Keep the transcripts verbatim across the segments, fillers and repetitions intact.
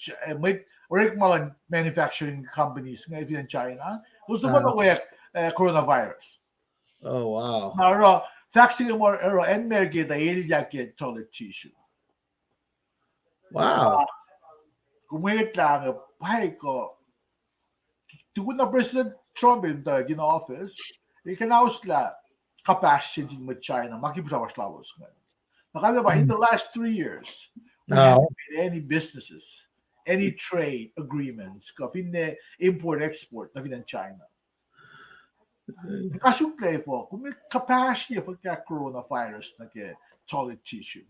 Ch-, eh, mwet, orekma luhn manufacturing companies inge fin acn China, elos tuhkuh na wek, eh, coronavirus. Oh, wow. Na oruh, fahk se inge muh oruh acn America tuh elyah ke toilet tissue. Wow. Kom eklac inge, pwacye kuh, tukun na President Trump el muhtwacwacack in office, el kuhnahoslah kapahsr se sin mwet China ma ke pihsrapasr lalos inge. Na kalmac pa in the last three years, we haven't made any businesses, any trade agreements, kuh finne import export nuh fin acn China. Kahs uklac fah, kom kapahsrye fuhkah coronavirus nuh ke toilet tissue?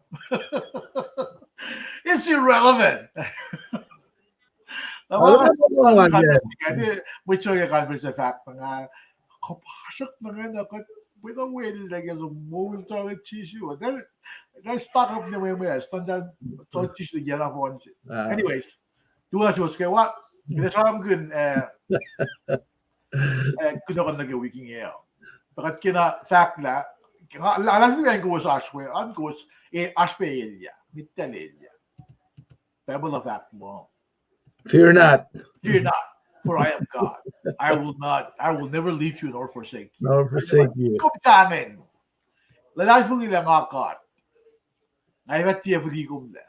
It's irrelevant. Na ma, mwet se ke conference fahk na nga, kapahsrek na nga na kuht, mwet uh wellah ke som moul toilet tissue. Then, then stock up ne mwe mwe, stand down toilet tissue ke na fon. Anyways, tu na suwos ke wa, kena sramkihn, eh, eh, kunohkohn nuh ke wik inge uh. Tuh kuht kena fahk lah, nga, la, la, kowos oasr we, an kowos, eh, oasr pac elyah, met liki elyah. Bible uh fahk muh, Fear not. Fear not, for I am God. I will not, I will never leave you nor forsake you. Nor forsake you. Kom tangen. Luhlahlfongi lah nga God. Nga fah tiac fihli komlac.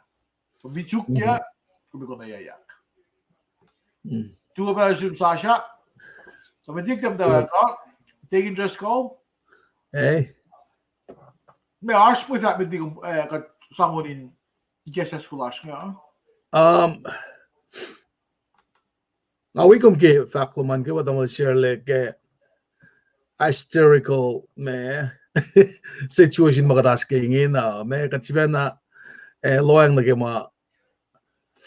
Kom fin suk, kom konwacack. Tuo pacl sun Sasha. Kom fin tiac, kom tuh, Deacon Driscoll. Eh. Meac oasr mwe fahk met liki, eh, kuht soangon in ikacslah school lasr inge? Um, nga wi kom ke fahk lom an ke, what I'm gonna share, like, eh, historical, ma, situation ma kuht oasr ke ingena, ma kuht sifacna, eh, lohacng nuh ke ma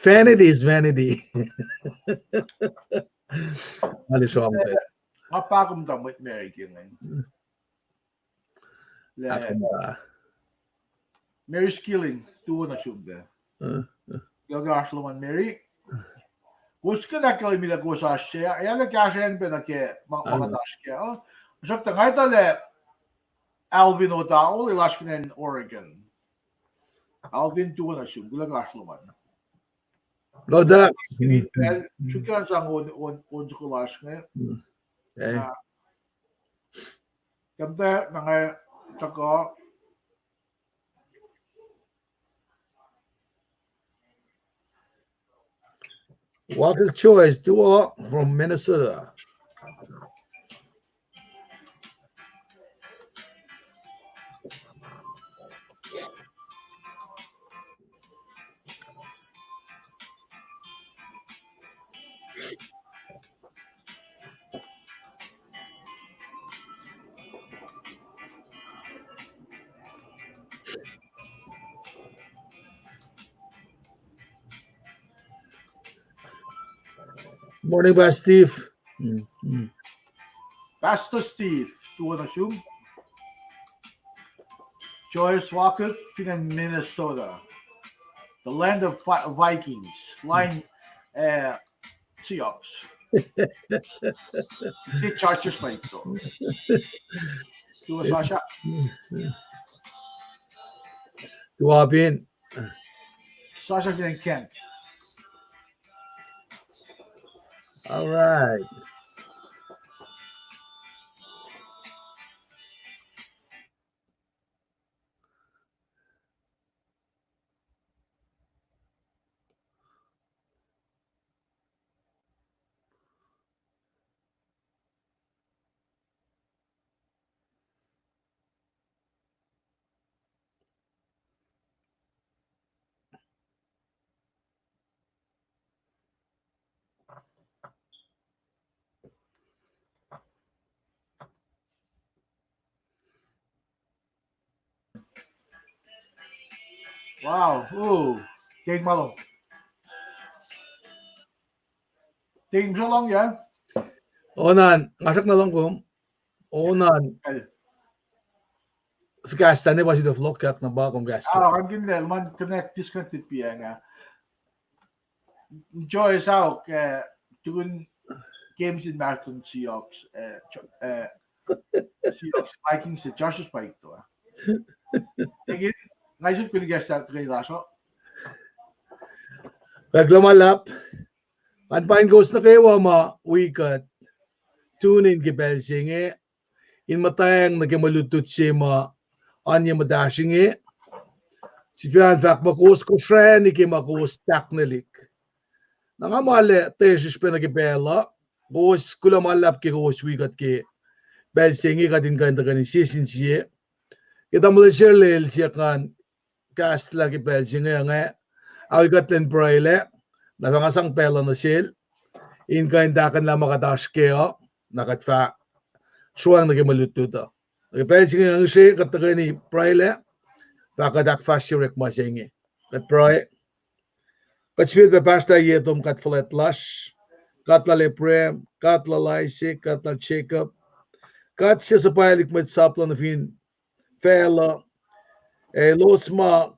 Vanity is vanity. Nga liye sramsram. Nga pa kom ta mwet Mary ke inge. Lah, Mary Skilling, tuo nuh sum pac. Kuloh ke oasr lom an Mary. Kowos kuh in ahkkahlwemye lah kowos oasr se, ac lah kahsrweacng pac nuh ke ma, ma kuht oasr kac. Tuhsruhktuh nga etuh lah Alvin O'Dowell, el oasr fin acn Oregon. Alvin, tuo nuh sum, kuloh ke oasr lom an. Suk an sang on, on, on soko lasr inge. Tamta na nga tuhkuh. Wakil Joyce, tuo from Minnesota. Morning, Pastor Steve. Pastor Steve, tuo nuh sum. Joyce Walker, fin acn Minnesota. The land of Vi-, Vikings. Line, uh, Seahawks. Ke Chargers pa ito. Tuo Sasha. Tuo Abin. Sasha fin acn Kent. All right. Wow. Oh, thank malo. Thank you so long, yeah. Onan, nga srackna lohng kom. Onan. Sukahs tane pa sito vlog yak na pa kom kahs. Ah, I'm getting there. Man connect, disconnected pianga. Enjoy us out, uh, doing games in Marathon Seahawks, uh, Seahawks, Vikings, Josh's Pike to. Again, nga suk pin guest out today, Lasho. Kuloh ma luhlahp. An pain kowos nuh kwewa ma wi kuht tune in ke pacl se inge, in muhtweng nuh ke mwe lutlut se ma oan ye muhtahsr inge. Sifacna fahk ma kowos kosrani ke ma kowos tahknelihk. Na nga ma lah tesrihsr pac nuh ke pacl uh, kowos kuloh ma luhlahp ke kowos wi kuht ke pacl se inge kuht in kuh in tuhkweni sie sin sie. Ke tamuhlwel Serlel se kan kahslah ke pacl se inge, inge, awi kuht lwen pruhe lac, na fah nga sang pacl uh nuh sel, in kuh in tahkuhnlah ma kuht oasr kac uh, na kuht fah sruang nuh ke mwe lutlut uh. Ke pacl se inge ngihsre kuht tuhkweni pruhe lac, fah kuht ahkfahsrye orekma se inge. Kuht pruhe. Kuht sifilpac pahsrtah ye tom God fuhlwact lasr, God lal Abraham, God lal Isaac, God lal Jacob, God se suhpwaclihk mwet sap lal nuh fin facluh, ac elos ma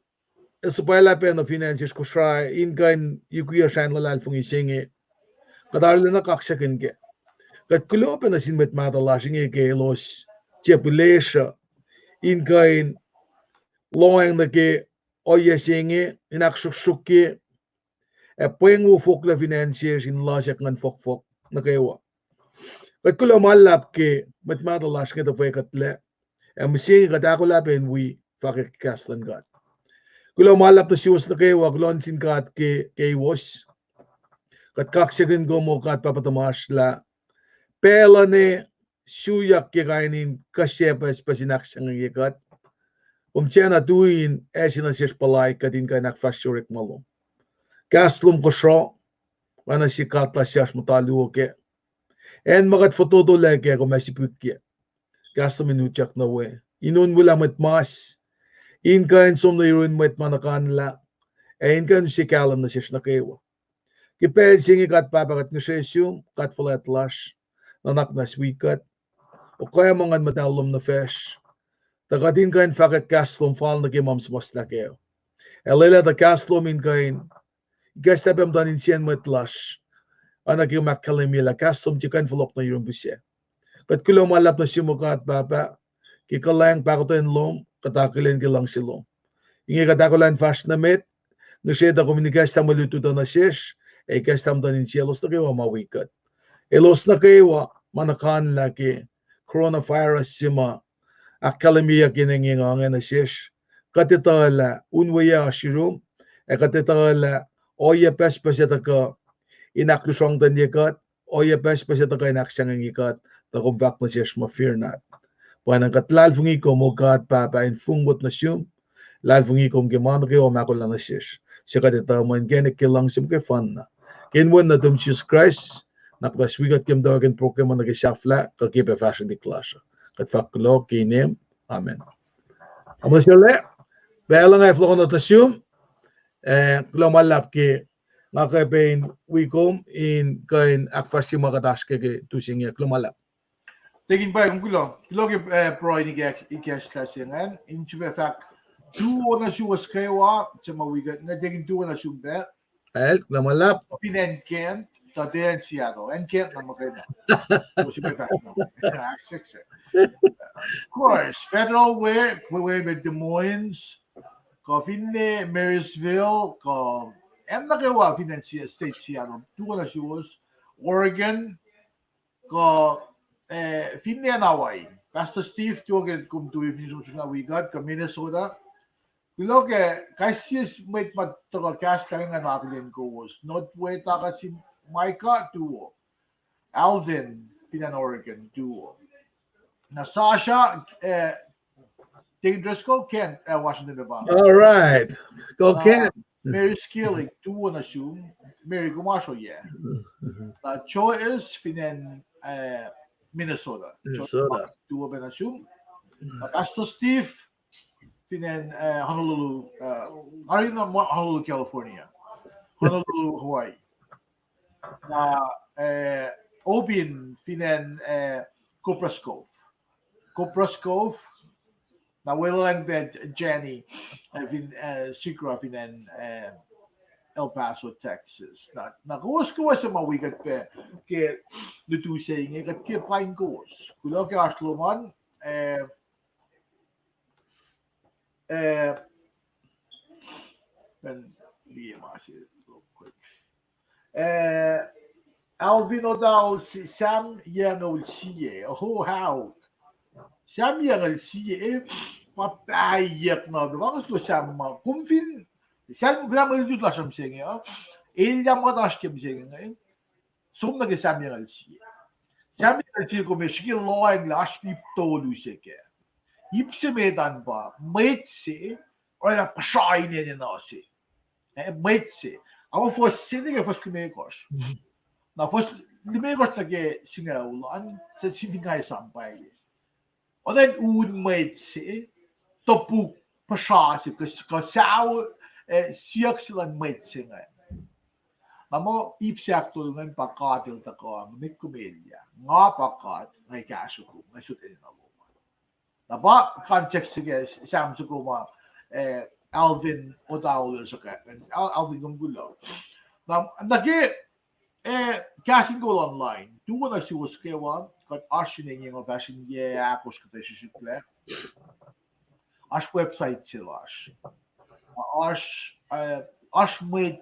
suhpwaclah pac nuh fin acn sesr Kosrae in kuh in yukwiyac sracn luhlahlfongi se inge. Kuht arulacna kaksakihn kac. Kuht kuloh pac nuh sin mwet mahtuh lasr inge ke elos tiac pihlesruh in kuh in lohacng nuh ke ohiyac se inge, in ahksruhksruhkye ac pweng wo fohlohk fin acn sesr in losack nguhn fohkfohk nuh kwewa. Kuht kuloh ma luhlahp ke mwet mahtuh lasr inge tuh fwekuhtlac, ac mihsenge kuht ahkolah pac in wi fahkwack kahs luhn God. Kuloh ma luhlahp nuh suwos nuh kwewa, kuloh nuh sin God ke, keiwos. Kuht kaksakihn kom, O God Pahpah tuhmasr, lah pacl uh ne suyak ke kain in kuh sepuhspuhs in ahksahngwengye kuht. Kom tiacna tui in ase nuh sesr puhlaik kuht in kuh in ahkfahsrye orekma lom. Kahs lom kosro, oacna sie God lasr suc oasr muhta luo kac. Acn ma kuht fototolac kac kom ac sipwikye. Kahs lom in utyak nuh we, in onwelah mwet mas, in kuh in som nuh yurin mwet ma nuhkanlah, ac in kuh in use kahlwem nuh sesr nuh kwewa. Ke pacl se inge God Pahpah kuht ngihsre sum, God fuhlwact lasr, nuhnak muhnahs wi kuht, okwe ma Nguhn Muhtahl lom nuh facsr, tuh kuht in kuh in fahkwack kahs lom fal nuh ke ma suhmuhslah kac. Ac lwelah tuh kahs lom in kuh in ikacslah pac muhtuhn insiyacn mwet lasr, oacna ke kom ahkkahlwemye lah kahs lom tiac kuh in fohlohk nuh yurum pihsac. Kuht kuloh ma luhlahp nuh sum, O God Pahpah, ke kuhlwacng pahkotwen lom, kuht akihlen ke luhngse lom. Inge kuht ahkolah in fahsr nuh met, ngihsre tuh kom in ikacslah mwe lututacng nuh sesr, ac ikacslah muhtuhn insiyaclos nuh kwewa ma wi kuht. Elos nuh kwewa ma nuhkanlah ke coronavirus se ma ahkkahlwemyeyuck in engyeng inge nuh sesr, kuht etuh lah unweyac oasr yurum, ac kuht etuh lah ohiyac pucspucs ac tuhkuh in ahklusrongtenye kuht, ohiyac pucspucs ac tuhkuh in ahksangengye kuht, tuh kom fahk nuh sesr muh, Fear not. Pwacnwacng kuht luhlahlfongi kom, O God Pahpah, in fongwot nuh sum, luhlahlfongi kom ke ma nuh kwewa kom ahkolah nuh sesr. Suc kuht etuh muh inkacnek ke luhngse muhkwena. Ke inen wen nuhtum Jisus Kraist, nuhnak muhnahs wi kuht ke muhtwacwacack in program uh nuh ke sahflah, kuh ke pacl fahsrwelihk lasr uh. Kuht fahk kuloh ke inem. Amen. Amuhsrlac, pacl uh nga fohlohkohnot nuh sum, ac kuloh ma luhlahp ke nga kuh pac in wi kom in kuh in ahkfahsrye ma kuht oasr ke ke tu se inge. Kuloh ma luhlahp. Tekin pacl kom kuloh. Kuloh ke, eh, pruhe in ikacslah se ingacn. In sifilpac fahk tuwo nuh suwos kwewa, suc ma wi kuht inge, tekin tuwo nuh sum pac. El, kuloh ma luhlahp. Fin acn Kent, tuh tiac acn Seattle. Acn Kent na muhkwena. Of course, federal we, we, we Des Moines, kuh finne Marysville, kuh acn nuh kwewa fin acn Se-, state Seattle, tuwo nuh suwos, Oregon, kuh, eh, finne acn Hawaii. Pastor Steve, tuwo ke kom tui finne som suna wi kuht, kuh Minnesota. Kuloh ke kais sie mwet ma tuhkuh kahs lah inge nga akihlen kowos. Not we taka sin Micah, tuwo. Alvin, fin acn Oregon, tuwo. Na Sasha, eh, Deacon Driscoll, Kent, eh, Washington, Nevada. All right. Go, Kent. Mary Skilling, tuwo nuh sum. Mary, kom oasr oyac? Na Joyce, fin acn, eh, Minnesota. Minnesota. Tuwo pac nuh sum. Na Pastor Steve, fin acn, eh, Honolulu, eh, nga ri na Honolulu, California. Honolulu, Hawaii. Na, eh, Obin fin acn, eh, Copperas Cove. Copperas Cove. Na weluhlwacng pac Jenny, eh, fin, eh, Sigrah fin acn, eh, El Paso, Texas. Na, na kowos, kowos suc ma wi kuht pac ke lutu se inge, kuht ke paing kowos. Kuloh ke oasr lom an, eh, Eh, then, liye ma se real quick. Eh, Alvin Odal, Sam Yango el sie. Oh, how? Sam Yango el sie. Pa pahyuck na, ma kuh Sam ma. Kom fin, Sam, Sam el tut lasr mihsenge, ah. El ya ma oasr ke mihsenge, eh. Som nuh ke Sam Yango el sie. Sam Yango el sie kom srihke lohacng lah oasr ip tolu se kac. Ip se met an pa, mwet se, oraclah puhsra in enenuh se. Eh, mwet se. Ama fuhs se nuh ke fuhs limekohsr. Na fuhs limekohsr nuh ke singucul an, se sifil nga esam pwacye. Oacna in un mwet se, topuk puhsra se, kuh, kuh sou, eh, siyuck se luhn mwet se ingacn. Na muh ip se ahktolu ingacn pa God El tuhkuh, met kom elyah. Nga pa God, nga kahsruh kom, nga sot enenuh lom an. Na pa context se ke Sam soko ma, eh, Alvin O'Dowell el sruhkwack, Al-, Alvin, kom kuloh. Na, nuh ke, eh, kahs in kol online, tuwo nuh suwos kwewa, kuht oasr in engyeng fahsr in yac ahkosr kuht ac srihsrihklac. Oasr website se lasr. Oasr, eh, oasr mwet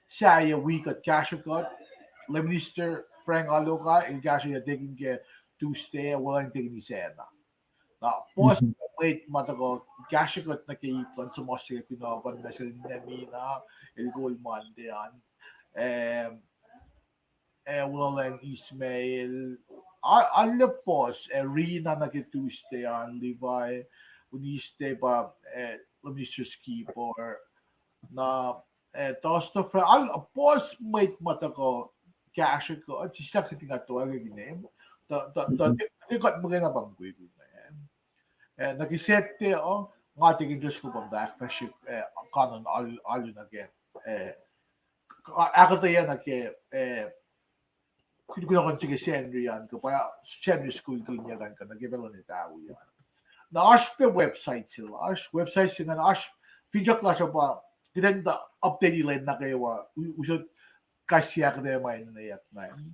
sahyac wi kuht, kahsruh kuht, Lay Minister Frank Aloka, el kahsruh yac tekin ke Tuesday, ac weluhlwacng tekin Isacna. Na, puhs mwet ma tuhkuh kahsruh kuht nuh ke ip luhn suhmuhslah ke kunohkohn nuh sel Nemina, el kol Monday an. Eh, eh, weluhlwacng Ismail, a-, arlac puhs, eh, Rina nuh ke Tuesday an, Levi, Wednesday pa, eh, Lay Minister Skipper, na, eh, Thursday, Fri-, arlac puhs mwet ma tuhkuh kahsruh kuht, sislah fin nga toasr ke name, tuh, tuh, tuh, kuht muhkwena pa mukwikwi inge. Eh, nuh ke Saturday uh, nga Deacon Driscoll pa muhta ahkfahsrye, eh, kanon alu, alu nuh ke, eh, ahkuhtweyac nuh ke, eh, kunohkohn se ke Sacnri an, kuh pa Sacnri School kinyuck an, kuh nuh ke pacl in etawi an. Na oasr pac website se lasr, website se ingacn oasr, finsrak lasr uh pa, kuht in tuh update lwen nuh kwewa, u-, usot kais sie ahkuhtweyac ma enenweyuck ingacn.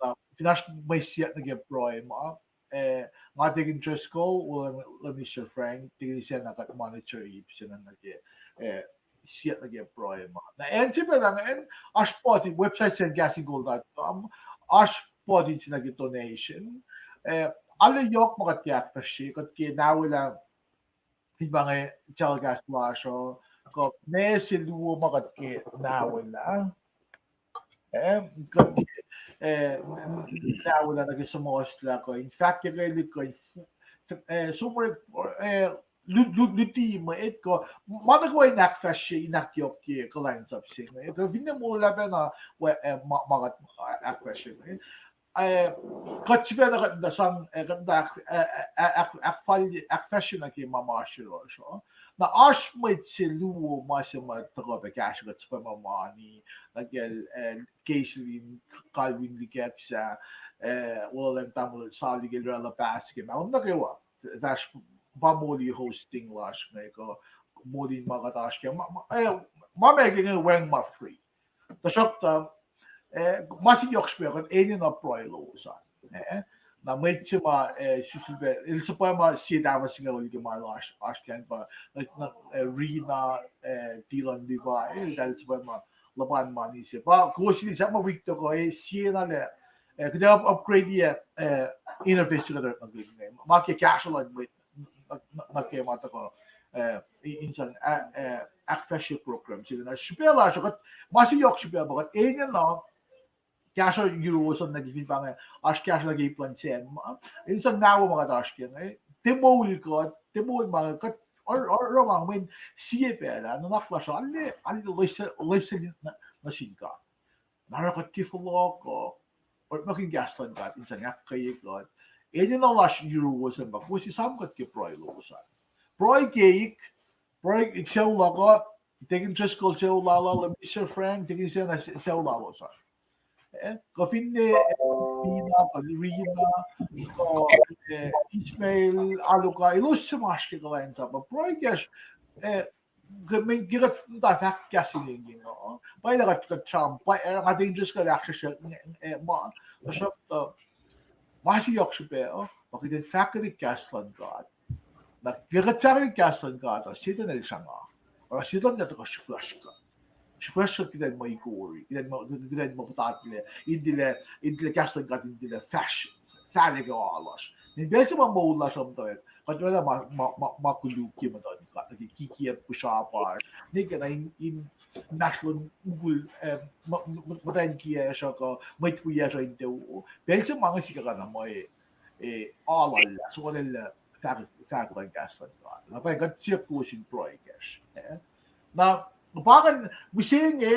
Na fin oasr mwe siyuck nuh ke pruhe ma, eh, nga Deacon Driscoll, William, Mister Frank, Deacon Sacna kuht monitor ip se ingacn nuh ke, eh, siyuck nuh ke pruhe ma. Na acn se pacl ingacn, oasr button, website se ingacn, Kahs in Kol dot com, oasr button se nuh ke donation. Eh, arlac yohk ma kuht ke ahkfahsrye, kuht ke nawelah, fin pa inge telecast lasr uh, kuh meac se luo ma kuht ke nawelah. Eh, kuht ke, eh, nawelah nuh ke suhmuhslah kuh in fahkyuckelihk kuh in f-, eh, somre, eh, lu-, lu-, luti mwet kuh ma nuh kwewa in ahkfahsrye in ahkyohkye kuhlwacnsap se inge. Kuh finne moul lah pacna, we, eh, ma, ma kuht, eh, ahkfahsrye inge. Eh, kuht sifacna kuht muhta sang, eh, kuht muhta ahk-, eh, eh, ahk-, ahkfalye, ahkfahsrye nuh ke ma ma oasr yohrohsr uh. Na oasr mwet se luo ma se ma tuhkuh pac kahsruh kuht suhpwacma mani, nuh kacl, eh, Keislin, Kalvin Likeksa, eh, Wolacng Tamuhlwel Sali ke El oraclah pahs ke ma nuh kwewa. Fahsr pa moli hosting lasr inge kuh moli ma kuht oasr ke ma, ma, eh, ma ma ke inge weacng ma free. Tuhsruhktuh, eh, ma se yohk srihpac kuht enenuh pruhe lowos an. Eh, na mwet se ma, eh, sifilpac, el suhpwacma sie tahfuh singucul ke ma oasr, oasr ke an pa, na, na, eh, Rina, eh, Dylan Levi, eh, eltahl suhpwacma luhpan mani se. Pa kowos in sahp ma wik tok uh, eh, sie na lah, eh, kuht up-, upgrade, eh, eh, interface se kuht orekmakihn inge. Ma ke kahsruh luhn mwet nuh, nuh, nuh ke ma tuhkuh, eh, in sang, eh, eh, ahkfahsrye program se inge. Na srihpac lasr uh kuht, ma se yohk srihpac pa kuht enenuh kahsruh yuruwos an nuh ke fin pa inge, oasr kahsruh nuh ke ip luhn sacn ma, in sang nawa ma kuht oasr ke inge, tiac moul kuht, tiac moul ma kuht, oruh, oruh ma mweyen sie pacl ah nuhnak lasr uh arlac, arlac loes-, loessuhlah nuh, nuh sin God. Na oruh kuht ke fohlohk uh, orekmakihn kahs luhn God in sang ahkkweye kuht. Enenuh lasr yuruwos an pa kowos esam kuht ke pruhe lowos an. Pruhe keik, pruhe sucu luhk uh, Deacon Driscoll sucu lalos, Mister Frank, Deacon Sena sucu lalos an. Eh, kuh finne, eh, Tina, kuh Rina, kuh, eh, Ismail, Aluka, elos suc ma oasr ke kuhlwacnsap uh, pruhe kacsr, eh, ke, ke kuht muhta fahk kahs se inge uh, pwacye lah kuht, kuht sramsram, pwacye, nga Deacon Driscoll ahksrihksrihk, eh, ma, tuhsruhktuh, ma se yohk srihpac uh, ma kuht in fahkwelihk kahs luhn God. Na ke kuht fahkwelihk kahs luhn God uh, Setuhn el sruhnga. Oruh Setuhn el tuhkuh srihfahsr kuht. Srihfahsr kuht kuht in mwe ikori, kuht in mwe, kuht in mwe puhtatlac, in tilac, in tilac kahs luhn God in tilac fahsr, fahlac ke oa lasr. Nwe pacl se ma moul lasr uh muhtwacwacack, kuht oraclah ma, ma, ma, ma koluk ke muhtuhn God, nuh ke kikiacp, pihsrapasr, nwe ke na in, in inmahsrlon mukul, eh, muhtwacn kiyacsr uh kuh mwet wiyacsr uh in tuh, pacl se ma inge sikyak na mwe, eh, alu lal, soenna lah fahk, fahk luhn kahs luhn God. Na pwacye kuht siyuck kowos in pruhe kacsr. Eh? Na, pa ingacn, mihsenge,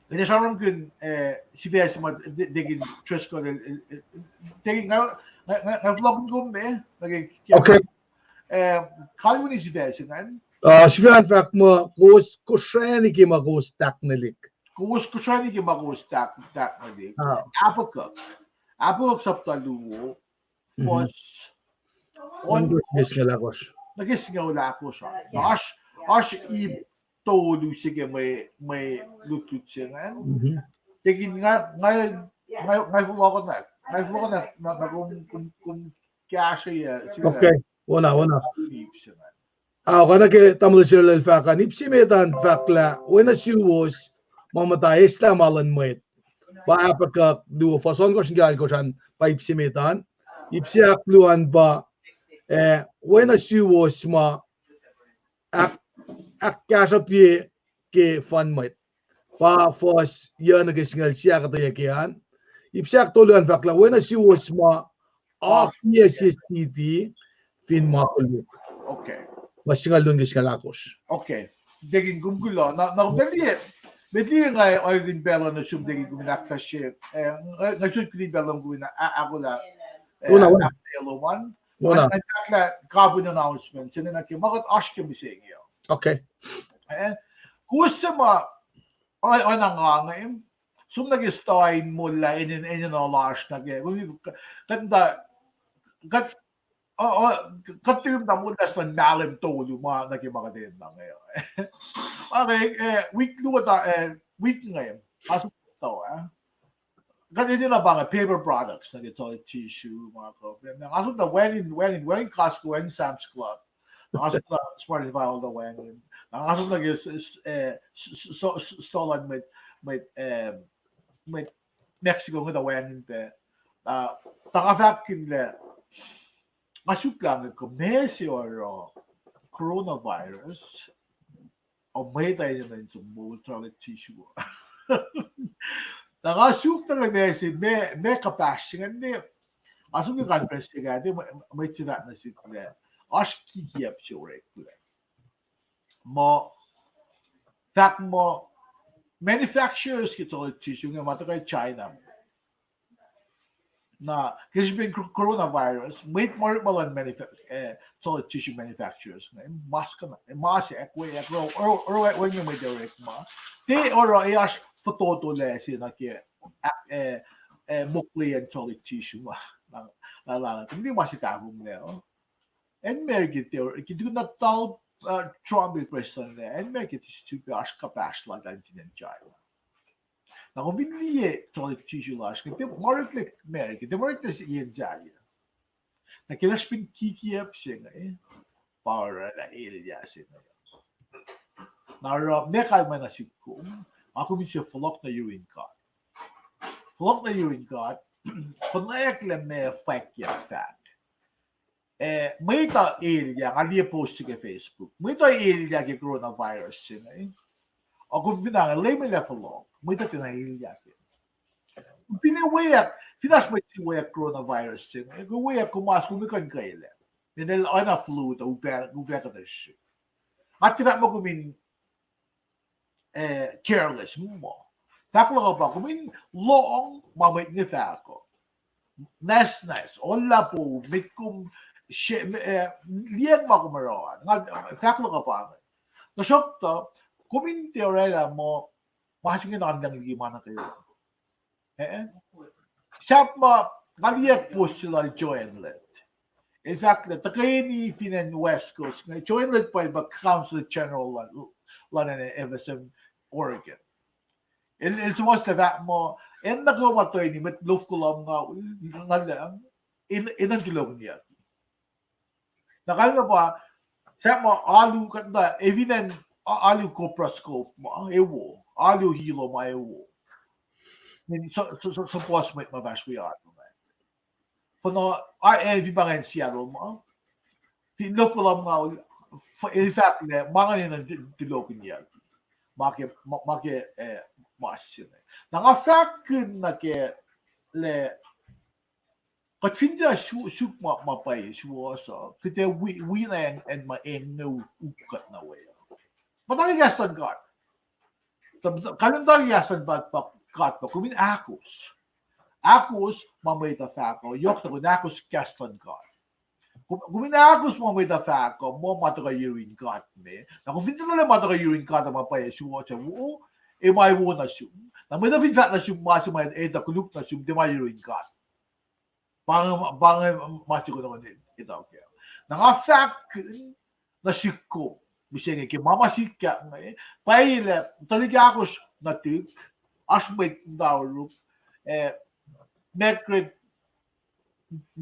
kuht ac sramsramkihn, eh, sifac se ma, Deacon Driscoll, eh, Deacon, nga, nga, nga, nga vlog kom me, nuh ke, okay. Eh, kalweni sifac se ingacn. Ah, sifac an fahk muh, kowos kosrani ke ma kowos tahknelihk. Kowos kosrani ke ma kowos tahk-, tahknelihk. Habakkuk. Habakkuk sapta luo, fuhs, on, nuh ke singucul ahkosr. Oasr, oasr ip tolu se ke mwe, mwe lutlut se ingacn. Deacon nga, nga, nga, nga fohlohkohnak, nga fohlohkohnak, na, na kom, kom, kom kahsrweyuc, okay, ona, ona. Ip se ingacn. Ao, kuh nuh ke tamuhlwel Sirlel fahk an, ip se met an fahk lah, oacna suwos, ma muhta eslah ma luhn mwet. Pa Habakkuk luo fuhs ohnkohsr nuh ke alkohsr an, pa ip se met an. Ip se ahkluo an pa, eh, oacna suwos ma ahk-, ahkkahsruhpye ke fun mwet. Pa fuhs yuc nuh ke singucul sie ahkuhtweyac ke an. Ip se ahktolu an fahk lah, oacna suwos ma akiyac sie siti fin ma koluk. Okay. Fuhs singucul luo nuh ke singucul ahkosr. Okay. Deacon, kom kuloh. Na, na, met liye, met liye nga oakihn pacl uh nuh sum Deacon kom in ahkfahsrye. Eh, nga, nga sot kihtin pacl uh kom in a-, ahkolah, eh, ahkolah lom an. Nga, nga fahk lah kapin announcement se inge nuh ke ma kuht oasr ke mihsenge uh. Okay. Eh, kowos se ma, oacna nga inge, som nuh ke stoh in molwelah enenuh lasr nuh ke, kuht, kuht, kuht tiac muh molwelah sin mahlwem tolu ma nuh ke ma kuht enenuh inge. Oke, eh, wik luo, eh, wik inge, nga som nuh ke, kuht enenuh pa inge paper products nuh ke toilet tissue ma kuh, nga som nuh ke wacngihn, wacngihn, wacngihn Costco, wacngihn Sam's Club. Nga som nuh ke Smart and Final, wacngihn. Nga som nuh ke stoh luhn mwet, mwet, mwet Mexico inge tuh wacngihn pac. Tuh nga fahkkihn lah, nga suk lah inge kuh ma se oruh coronavirus uh, mwet uh enenuh in som moul toilet tissue. Na nga suk tuh lah ma se, ma, ma kuhpahsr se inge, nga som ke conference se inge, mwet se fahk nuh sihk lah oasr kikiyacp se oreklac. Muh, fahk muh, manufacturers ke toilet tissue inge ma tuhkuh China. Na ke srihpen coronavirus, mwet ma orekma luhn toilet tissue manufacturers inge, mas, mas oruh, oruh wacngihn mwet orekma. Tiac oruh, ac oasr fototolac se nuh ke, eh, mokleyacn toilet tissue ma, na, na, na, kom tiac ma se kahfonglac uh. Acn America, ke tukun na Donald Trump el prestuhnlah, acn America sifilpac oasr kuhpahsr laltahl sin acn China. Na kom fin liye toilet tissue lasr inge, tiac ma oreklac America, tiac ma oreklac yen sahyac. Na ke srihpen kikiyacp se inge, pa oruh lah elyah se inge. Na oruh ma kalmac nuh sihk kom, nga kom in se fohlohk nuh yurin God. Fohlohk nuh yurin God, konwacack lah ma fwackyuck fahk. Eh, mwet uh elyah, nga liye post se ke Facebook. Mwet uh elyah ke coronavirus se inge. Ac kom fin ange, Leum El ac fohlohk, mwet uh tiacna elyah ke. Finne weack, fin oasr mwet se weack coronavirus se inge, kom weack, kom mas, kom kuh in kwelac. Finne oacna flu tuh upac, upac kuhtuh srihk. Nga tiac fahk muh kom in careless, muh. Fahk luhk uh pa, kom in lohng ma mwet inge fahk uh. Nwacsnwacs, ohllah po, met kom, liyacng ma kom oruh an. Nga fahk luhk uh pa inge. Tuhsruhktuh, kom in tiac orwaclah muh, ma se inge na liyacng liki ma nuh kwewa. Sahp ma, nga liye post se lal Joe Enlet. El fahk lah tuhkweni fin acn West Coast inge, Joe Enlet pa el pa Consul General luhn acn F S M, Oregon. El, el suhmuhslah fahk muh, acn nuh kwewa ma toeni mwet lofko lumngaul, nga, enenuh in tulohkihnyuck. Na kalmac pa, sahp ma alu kuht na, e fin acn, alu Copperas Cove ma ewo, alu Hilo ma ewo. Suhpuhs mwet ma fahsr wi alu inge. Fin pa ngan Seattle ma, fin lofko lumngaul, el fahk lah ma inge enenuh in tulohkihnyuck. Ma ke, ma ke, mas se inge. Na nga fahkkihn nuh ke lah, kuht fin tiac suk ma, ma pwacye suwohs uh, kuht ac wi, wi na acn ma eng inge uk kuht nuh we. Muhta ke kahs luhn God. Kalmac muhta ke kahs luhn God pa, kom in ahkos. Ahkos ma mwet uh fahk uh, yohk tuh kom in ahkos kahs luhn God. Kom in ahkos ma mwet uh fahk uh, muh ma tuhkuh yurin God me. Na kom fin tuhlac ma tuhkuh yurin God uh ma pwacye suwohs uh, ac ma wo nuh sum. Na mwet uh fin fahk nuh sum ma se ma etuh koluk nuh sum, tiac ma yurin God. Pa inge, pa inge ma se kunohkohn etuh kac. Na nga fahk nuh sihk kom, mihsenge ke ma ma sikyak inge, pwacye lah tuhlihk ahkosr nuhtihk, oasr mwet muhta oruk, eh, Margaret,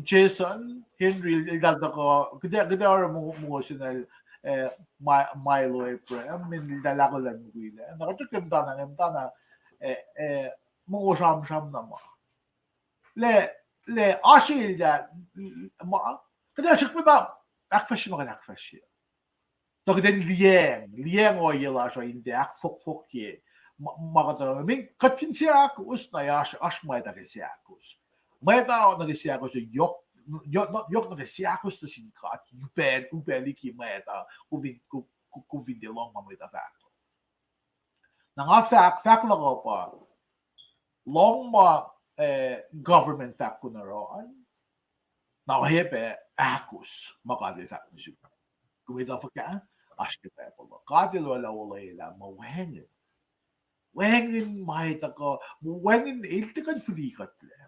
Jason, Henry, eltahl tuhkuh, kuht ac, kuht ac oruh mongo, mongo se inel, eh, Milo Abraham, in eltahl ahkolah in mukwilac. Na kuht ke muhtana, muhtana, eh, mongo sramsram na ma. Lah, lah oasr elyah ma, kuht ac srackpacna ahkfahsrye ma kuht ahkfahsrye. Tuh kuht in liyacng, liyacng ohiyac lasr uh in tiac ahkfohkfohkye ma, ma kuht oruh. Min kuht fin seahkos na oasr, oasr mwet uh ke seahkos. Mwet uh nuh ke seahkos uh yohk, yohk nuh ke seahkos nuh sin God, upac, upac liki mwet uh, kom fin, kom fin tiac lohng ma mwet uh fahk. Na nga fahk, fahk luhk uh pa, lohng ma, eh, government fahk kom in oruh an. Na oacyacpac ahkos ma God El fahk nuh sum. Kom etuh fuhkah? Oasr ke Bible uh. God El oraclah olwelah ma wacngihn. Wacngihn ma etuh kuh, wacngihn el tiac kuh in fihli kuhtlac.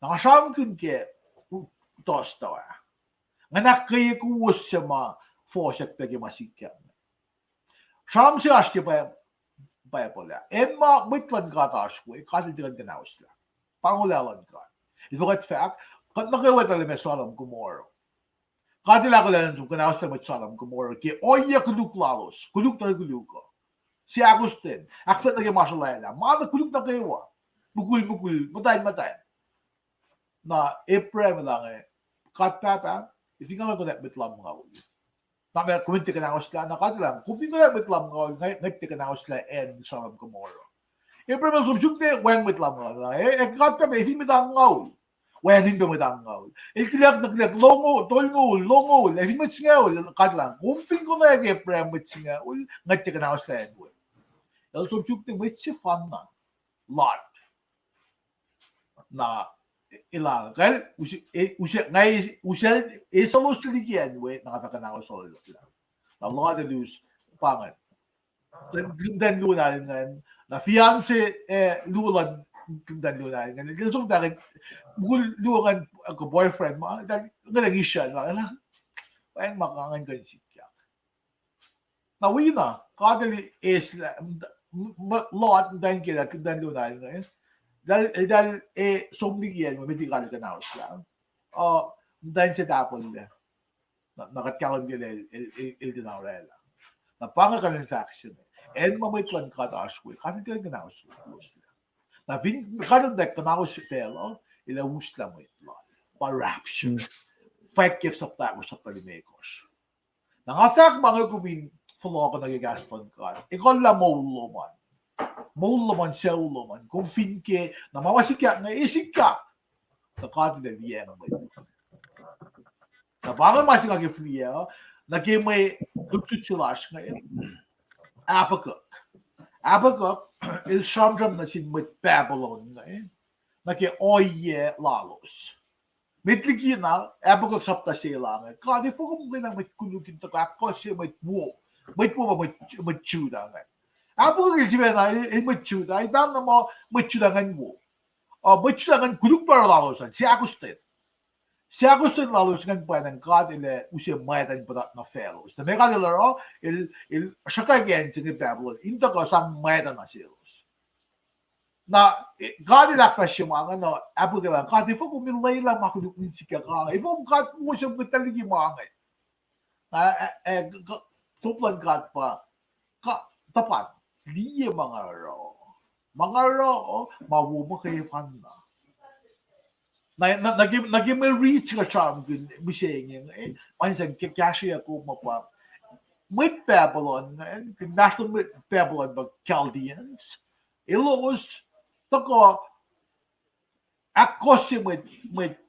Na nga sramsramkihn ke u-, Thursday ah. Nga ahkkweye kowos suc ma fohsack pac ke ma sikyak. Sramsram se oasr ke Bi-, Bible ah. Acn ma mwet luhn God oasr we, God El tiac kuh in kuhnahoslah. Pa olwelah luhn God. El fah kuht fahk, kuht nuh kwewa etuh lah meac Sodom Gomorrah. God El ahkolah in som kuhnahoslah mwet Sodom Gomorrah ke ohiyac koluk lalos, koluk nuh koluk uh. Seahkostwen, ahkfuhlwact nuh ke ma sruhlwaclah, ma nuh koluk nuh kwewa. Mukul mukul, muhtwacn muhtwacn. Na Abraham el inge, God Pahpah, fin nga konwacack mwet lumngaul, na meac kom tiac kuhnahoslah? Na God El, kom fin konwacack mwet lumngaul, nga, nga tiac kuhnahoslah acn Sodom Gomorrah. Abraham el som suk ne wacngihn mwet lumngaul, e, e God Pahpah, e fin mwet angngaul, wacngihn pac mwet angngaul. El kilac nuh kilac longoul, tolngoul, longoul, ac fin mwet singucul, God El, kom fin konwacack Abraham mwet singucul, nga tiac kuhnahoslah acn we. El som suk ne mwet sefanna, Lot. Na, elan kal, use, e, use, nga e, use, eselos liki acn we, na nga fah kuhnahoslah. Na Lot el us, pa ingacn. Kuht in luo nal ingacn, na fiance, e, luo luhn, kuht in luo nal ingacn. El som pac, mukul luo ingacn, e, boyfriend ma, ta, ingacn ngisrel, na, na, wacngihn ma kuh ingacn kuh in sikyak. Na wi na, God El eislah, m-, m-, Lot, muhtwacn kiyacl, kuht in luo nal ingacn. Eltahl, eltahl, e, som liki acn, met liki God El kuhnahoslah. Uh, muhtwacn se tahpuhllac. Na, na kuht kahlwem ke lah el, el, el, el tiacna orwaclah. Na pa inge kuh in fahk se inge. Acn ma mwet luhn God oasr we, God El tiac kuhnahoslah. Na fin God El tiac kuhnahoslah facluh, El ac uslah mwet lal. Pa rapture. Fwackyuck sapta ahkosr, sapta limekohsr. Na nga fahk ma inge kom in fohlohk nuh ke kahs luhn God. Ekuhllah moul lom an. Moul lom an, sucu lom an. Kom fin ke, na ma ma sikyak inge, e sikyak. Tuh God El ac liyacacng mwet. Na pa inge ma se nga ke fihliyac uh, nuh ke mwe lutlut se lasr inge, Habakkuk. Habakkuk, el sramsram nuh sin mwet Babylon inge, nuh ke ohiyac lalos. Met liki na, Habakkuk sapta se lah inge, God, efuh kom lwelah mwet koluk in tuhkuh ahkkohsye mwet wo, mwet wo pa mwet, mwet Judah inge. Habakkuk el sifacna, el, el mwet Judah, el pahng na muh mwet Judah ingacn wo. Uh, mwet Judah ingacn koluk pa oruh lalos an, seahkostwen. Seahkostwen lalos ingacn pwacnwacng God El ac use mwacta in puhtat nuh faclos. Na meac God El oruh, el, el sruhkwack acn se inge Babylon in tuhkuh sang mwacta nuh selos. Na, e, God El ahkfahsrye ma inge, na Habakkuk el, God, efuh kom lwelah ma koluk in sikyak inge? Efuh kom, God, wo som kuhtuh liki ma inge? Na, e, e, top luhn God pa, God, tuhpan, liye ma nga oruh. Ma nga oruh, ma wo muhkwena. Na, na, nuh ke, nuh ke mwe rit kuh sramsramkihn mihsenge, e, ma in sang ke kahsrweyuck kom uh pa, mwet Babylon, e, ke national mwet Babylon pa Chaldeans, elos tuhkuh ahkkohsye mwet, mwet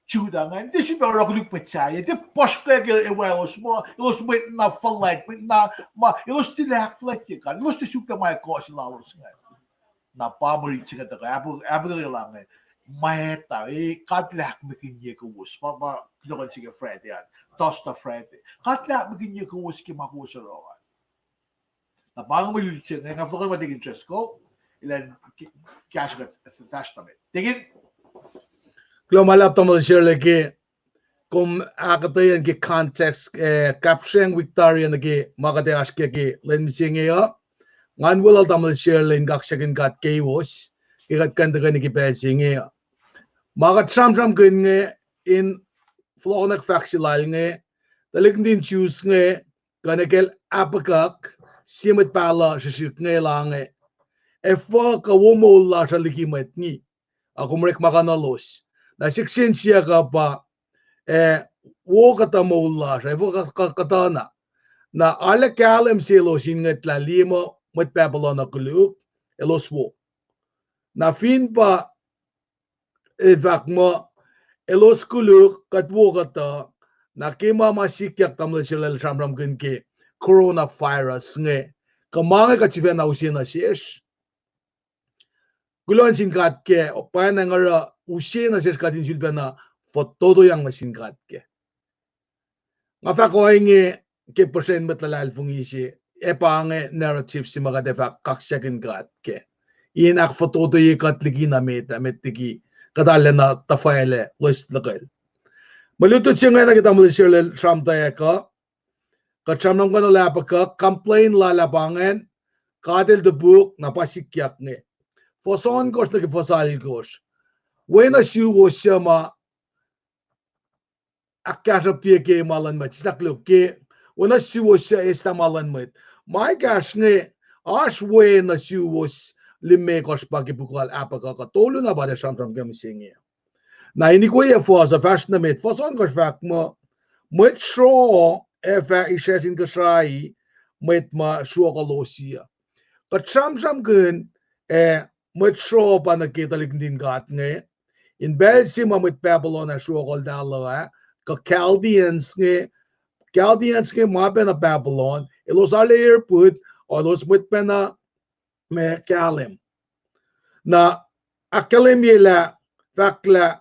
Judah ingacn, tiac sifilpac oruh koluk mwet sahyac, tiac puhsrkwack elos muh, elos mwet na fuhlwact, mwet na, ma, elos tilac ahkfuhlwactye God, elos tiac suk lah ma ahkkohsye lalos ingacn. Na pa mwe rit se inge tuhkuh, Habakkuk el inge, mwacta, e, God El ahkmihsye kowos, pa, pa, kunohkohn se ke Friday an, Thursday Friday. God El ahkmihsye kowos ke ma kowos oruh an. Na pa inge mwe lutlut se inge, nga fohlohk nuh Deacon Driscoll, elan k-, kahsruh kuht fahsr nuh met. Deacon? Kuloh ma luhlahp tamuhlwel Sherle ke kom ahkuhtweyac ke context, e, kapsreng wik tari nuh ke ma kuht ac oasr kac ke lwen mihsenge uh. Ngan weluhl tamuhlwel Sherle in kaksakihn God keiwos ke kuht kuh in tuhkweni ke pacl se inge uh. Ma kuht sramsramkihn inge in fohlohkyak fahk se lal inge, tuhlihk nuhtin Jews inge, kuh nuh kacl Habakkuk, sie mwet pahluh srihsrihk inge lah inge, efuh kuh wo moul lasr uh liki mwet ngi, a kom orekmakihnuhlos. Na sixteen siyuck uh pa, e, wo kuhtuh moul lasr uh, efuh kuh, kuh, kuhtuhna. Na arlac kahlwem selos in ngwetlah liye muh mwet Babylon uh koluk, elos wo. Na fin pa el fahk muh elos koluk, kuht wo kuhtuh, na ke ma ma sikyak tamuhlwel Sherle el sramsramkihn ke coronavirus inge, kuh ma inge kuht sifacna use nuh sesr. Kuloh nuh sin God ke pwacnwacng oruh use nuh sesr kuht in sulpacna fototoyang nuh sin God kac. Nga fahk ohinge ke puhsren mwet luhlahlfongi se, ac pa inge narrative se ma kuht ac fahk kaksakihn God kac in ahkfototoye kuht liki na met ah, met liki kuht arulacna tuhfahlah loes lukel. Mwe lutlut se inge nuh ke tamuhlwel Sirlel sramtweack uh, kuht sramsramkihn lah Habakkuk, complain lal ah pa ingacn, God el topuk, na pa sikyak inge. Fuhs ohnkohsr nuh ke fuhs alkohsr. Wen uh suwos suc ma ahkkahsruhpye ke ma luhn mwet, sislah koluk ke, wen uh suwos suc eslah ma luhn mwet. Ma ekahsr inge, oasr wen uh suwos limekohsr pa ke puk lal Habakkuk uh, tolu na pa kuht ac sramsram ke mihsenge. Na in ikweyac fuhs uh fahsr nuh met, fuhs ohnkohsr fahk muh, mwet sruoh ac fah isracsr in kuhsrai mwet ma sruokulosi uh. Kuht sramsramkihn, eh, mwet sruoh pa nuh ke tuhlihk nuhtin God inge, in pacl se ma mwet Babylon ah sruokuhltahl uh ah, kuh Chaldeans inge, Chaldeans inge ma pacna Babylon, elos arlac erput, elos mwet pacna ma kahlwem. Na ahkkahlwemye lah, fahk lah,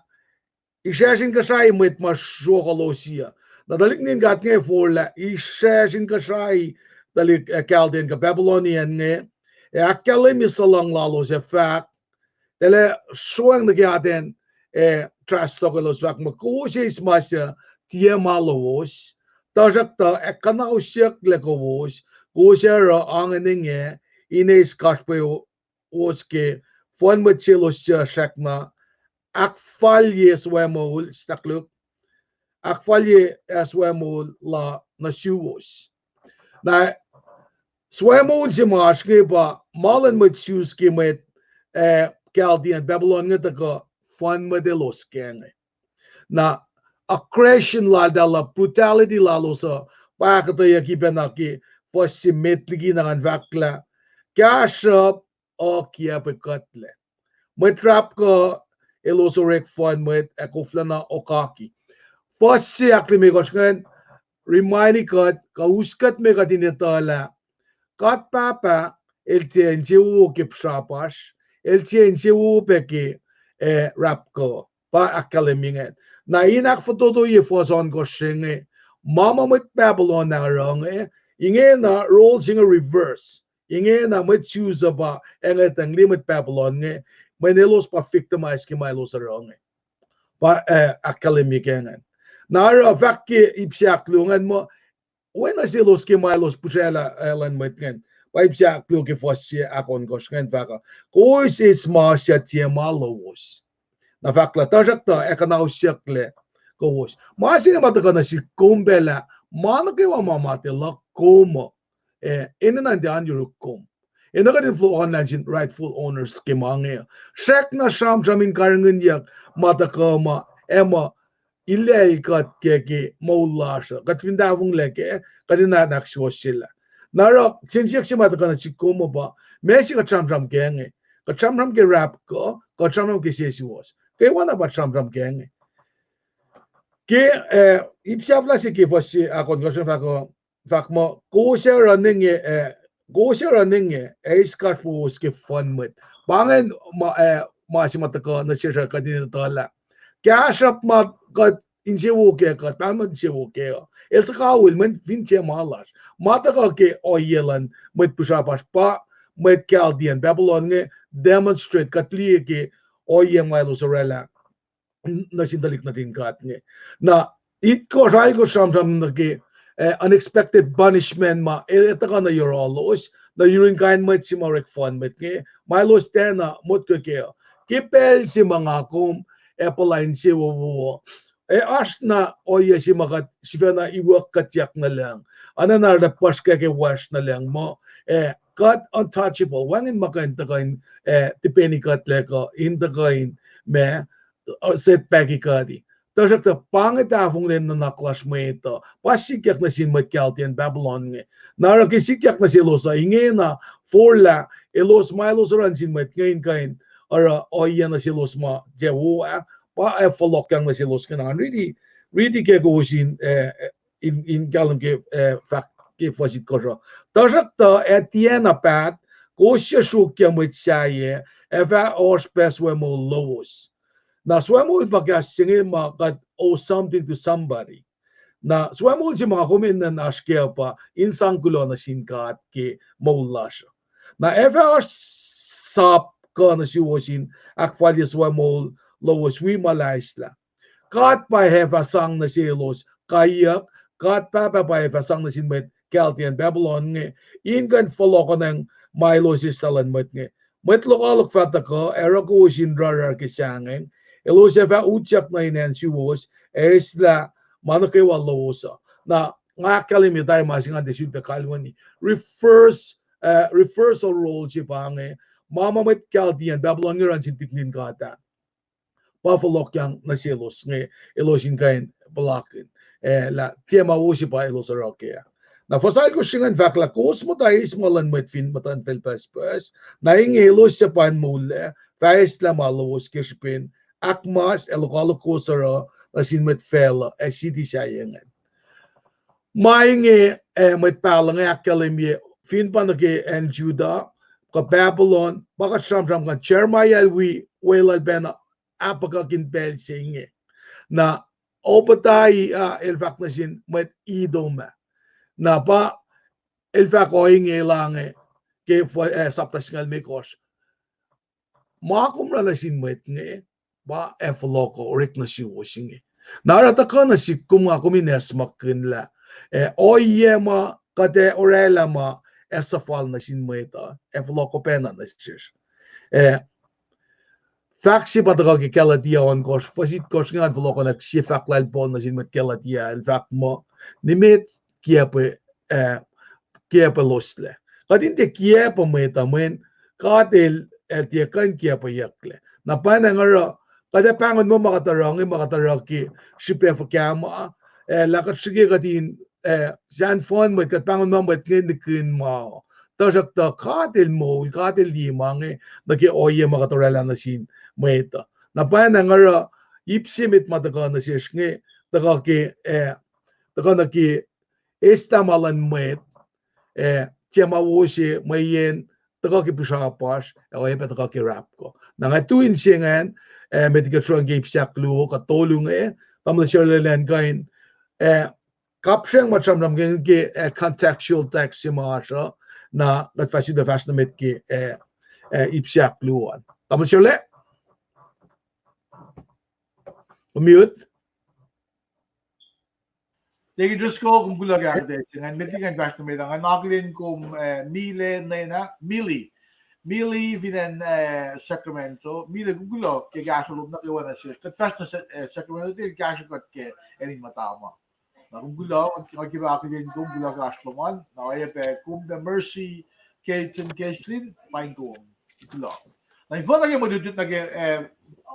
isracsr in kuhsrai mwet ma sruokulosi uh. Na tuhlihk nuhtin God inge forlah, isracsr in kuhsrai tuhlihk, eh, Chaldean kuh Babylonian inge, ac ahkkahlwemye suhluhng lalos ac fahk, elos sroacng nuh ke atacn, eh, trash talk elos fahk muh, kowos eis ma suc tiac ma lowos, tuhsruhktuh ac kuhnausyucklac kowos, kowos ac oruh angen inge, in eis kasrpowos ke fuhn mwet selos suc srackna ahkfalye soemoul, sislah koluk, ahkfalye, eh, soemoul la nuh suwos. Na soemoul se ma oasr inge pa ma luhn mwet Jews ke mwet, eh, Chaldean, Babylon inge tuhkuh fuhn mwet elos kac inge. Na aggression laltahl uh, brutality lalos uh, pa ahkuhtweyucki pacna ke fuhs se met liki na ngan fahk lah, kahsruhp uh kiacpwe kuhtlac. Mwet rapkuh elos orek fuhn mwet ac koflacna okaki. Fuhs se ahklimekohsr ingacn remind kuht, kuh us kuht me kuht in etuh lah God Pahpah el tiac insewowo ke pihsrapasr, el tiac insewowo pac ke, eh, rapkuh. Pa ahkkahlwemye ingacn. Na in ahkfototoye fuhs ohnkohsr se inge, ma ma mwet Babylon ah oruh inge, ingena role se inge reverse. Ingena mwet Jews uh pa engetang liye mwet Babylon inge, mweyen elos pa victimize ke ma elos oruh inge. Pa, eh, ahkkahlwemye ke ingacn. Na oruh fahk ke ip se ahkluo ingacn muh, oacna selos ke ma elos pihsraclah, eh, luhn mwet ingacn. Pa ip se ahkluo ke fuhs se ahkohnkohsr ingacn fahk uh, kowos eis ma suc tiac ma lowos. Na fahk lah, tuhsruhktuh ac kuhnausyucklac kowos. Ma se inge ma tuhkuh nuh sihk kom pac lah, ma nuh kwewa ma matuh luhk kom uh, eh, enenuh in tiac oan yuruk kom. Enenuh kuht in floh online sin rightful owners ke ma inge uh. Srackna sramsram in karihngihnyuck ma tuhkuh ma, ac ma ilacl kuht ke, ke moul lasr uh. Kuht fin tahfonglac kac, kuht in ahknahk suwohs sel ah. Na oruh, siyuck se ma tuhkuh nuh sihk kom uh pa, ma se kuht sramsram kac inge. Kuht sramsram ke rapkuh, kuht sramsram ke sesuwohs. Kwewana pa sramsram kac inge. Ke, eh, ip sahflah se ke fuhs se ahkohnkohsr fahk uh, fahk muh, kowos ac oruh inge, eh, kowos ac oruh inge, ac eis kasrpowos ke fuhn mwet. Pa ingacn ma, eh, ma se ma tuhkuh nuh sesr uh kuht in etuh lah, kahsruhp ma kuht insewowo kac, kuht pahngon insewowo kac uh, el suhkawihl mweyen fin tiac ma lasr. Ma tuhkuh ke ohiyac luhn mwet pihsrapasr pa mwet Chaldean, Babylon inge, demonstrate kuht liye ke ohiyac ma elos orwaclah nuh sin tuhlihk nuhtin God inge. Na itkohsr, alkohsr sramsram nuh ke, eh, unexpected punishment ma e, e tuhkuh nuh yohrohlos, nuh yurin kain mwet se ma orek fuhn mwet inge, ma elos tiacna motko kac uh. Ke pacl se ma nga kom ac puhla insewowo, ac oasr na ohiyac se ma kuht sifacna iwuck kuhtyak nuh lucng. Anacna arlac puhsrkak ke wacsr nuh lucng muh, eh, kuht untouchable, wacngihn ma kuh in tuhkuh in, eh, tipeni kuhtlac kuh in tuhkuh in ma, uh, setback-i kuht. Tuhsruhktuh pa inge tahfonglac nuhnak lasr mwet uh, pa sikyak nuh sin mwet Chaldean Babylon inge. Na oruh ke sikyak nuh selos uh, ingena forlah elos ma elos oruh nuh sin mwet inge in kuh in oruh ohiyac nuh selos ma tiac wo ah, pa ac fohlohkyang nuh selos inge. Na riti, riti ke kowos in, eh, in, in kahlwem ke, eh, fahk ke fuhs itkohsr uh. Tuhsruhktuh ac tiacna paht, kowos suc sruokyac mwet sahyac, ac fah oasr pac soemoul lowos. Na soamoul pa kahs se inge ma kuht owe something to somebody. Na soamoul se ma kom enenuh in oasr kac uh pa in sang kuloh nuh sin God ke moul lasr uh. Na ac fah oasr sap kuh nuh suwos in ahkfalye soamoul lowos wi ma laislah. God pa ac fah sang nuh selos kaiyuck, God Pahpah pa ac fah sang nuh sin mwet Chaldean Babylon inge, in kuh in fohlohkohnacng ma elos eislah luhn mwet inge. Mwet lokoalok fah tuhkuh, ac oruh kowos in rarrar ke sahngweng, elos ac fah utyak nuh in acn suwos, ac eislah ma nuh kwewa lowos uh. Na nga ahkkahlwemye tari ma se ngan tiac sulpac kalweni. Reverse, uh, reversal role se pa inge, ma ma mwet Chaldean Babylon inge oruh nuh sin tuhlihk nuhtin God ah, pa fohlohkyang nuh selos inge, elos in kuh in puhlakihn, eh, lah tiac ma wo se pa elos oruh kac. Na fuhs alkosr se ingacn fahk lah kowos muhta eis ma luhn mwet fin muhtuhnfacl pucspucs. Na inge elos suc pa in moullac fah eislah ma lowos ke srihpen ahkmas ac lokoalok kowos oruh nuh sin mwet facluh ac siti sahyac ingacn. Ma inge, eh, mwet pahluh inge ahkkahlwemye fin pa nuh ke acn Judah, kuh Babylon, pa kuht sramsram kuh Jeremiah el wi weluhl pacna Habakkuk in pacl se inge. Na Obadiah, ah, el fahk nuh sin mwet Edom ah. Na pa el fahk ohinge, el inge ke, eh, sapta singucul limekohsr. Ma kom oruh nuh sin mwet inge, pa ac fohlohk orek nuh suwos inge. Na oruh tuhkuh nuh sihk kom, nga kom in acsmakihnlah, eh, ohiyac ma kuht ac orwaclah ma ac suhfal nuh sin mwet uh, ac fohlohk pacna nuh sesr. Eh, fahk se pa tuhkuh ke Galatia ohnkohsr, fuhs itkohsr inge an fohlohkohnak sie fahk lal Paul nuh sin mwet Galatia, el fahk muh, nimet kiacpwe, eh, kiacpwe loslac. Kuht in tiac kiacpwe mwet uh mweyen God el, el tiac kuh in kiacpweyucklac. Na pwacnwacng oruh, kuht ac pahngon muh ma kuht oruh inge ma kuht oruh ke srihpac fuhkah ma, eh, lah kuht srihke kuht in, eh, sahn fohn mwet, kuht pahngon muh mwet inge nihkihn ma. Tuhsruhktuh God el moul, God el liye ma inge nuh ke ohiyac ma kuht orwaclah nuh sin mwet uh. Na pwacnwacng oruh ip se met ma tuhkuh nuh sesr inge, tuhkuh ke, eh, tuhkuh nuh ke eislah ma luhn mwet, eh, tiac ma wo se mweyen tuhkuh ke pihsrapasr, ac oacyacpac tuhkuh ke rapkuh. Na nga tu in se ingacn, eh, met liki kuht sruhn ke ip se ahkluo kuh tolu inge, tamuhlwel Sherlel an kuh in, eh, kapsreng ma sramsram ke, ke, eh, contextual text se ma oasr uh, na kuht fah sifilpac fahsr nuh met ke, eh, eh, ip se ahkluo an. Tamuhlwel Sherlel? Mute. Deacon Driscoll, kom kuloh ke ahkuhtweyac se ingacn, met liki ngan fahsr nuh met ah, ngan akihlen kom, eh, Mile Nena, Mili. Mili fin acn, eh, Sacramento. Mili, kom kuloh ke kahsruh lom nuh kwewa nuh sesr. Kuht fahsr nuh Sa-, eh, Sacramento, el kahsruh kuht ke acn in muhta ma. Na kom kuloh, nga ke pac akihlen kom, kuloh ke oasr lom an. Na oacyacpac kom pac Mercy, Keiton, Keslin, paing kom. Kuloh. Na in fahk nuh ke mwe lutlut nuh ke, eh,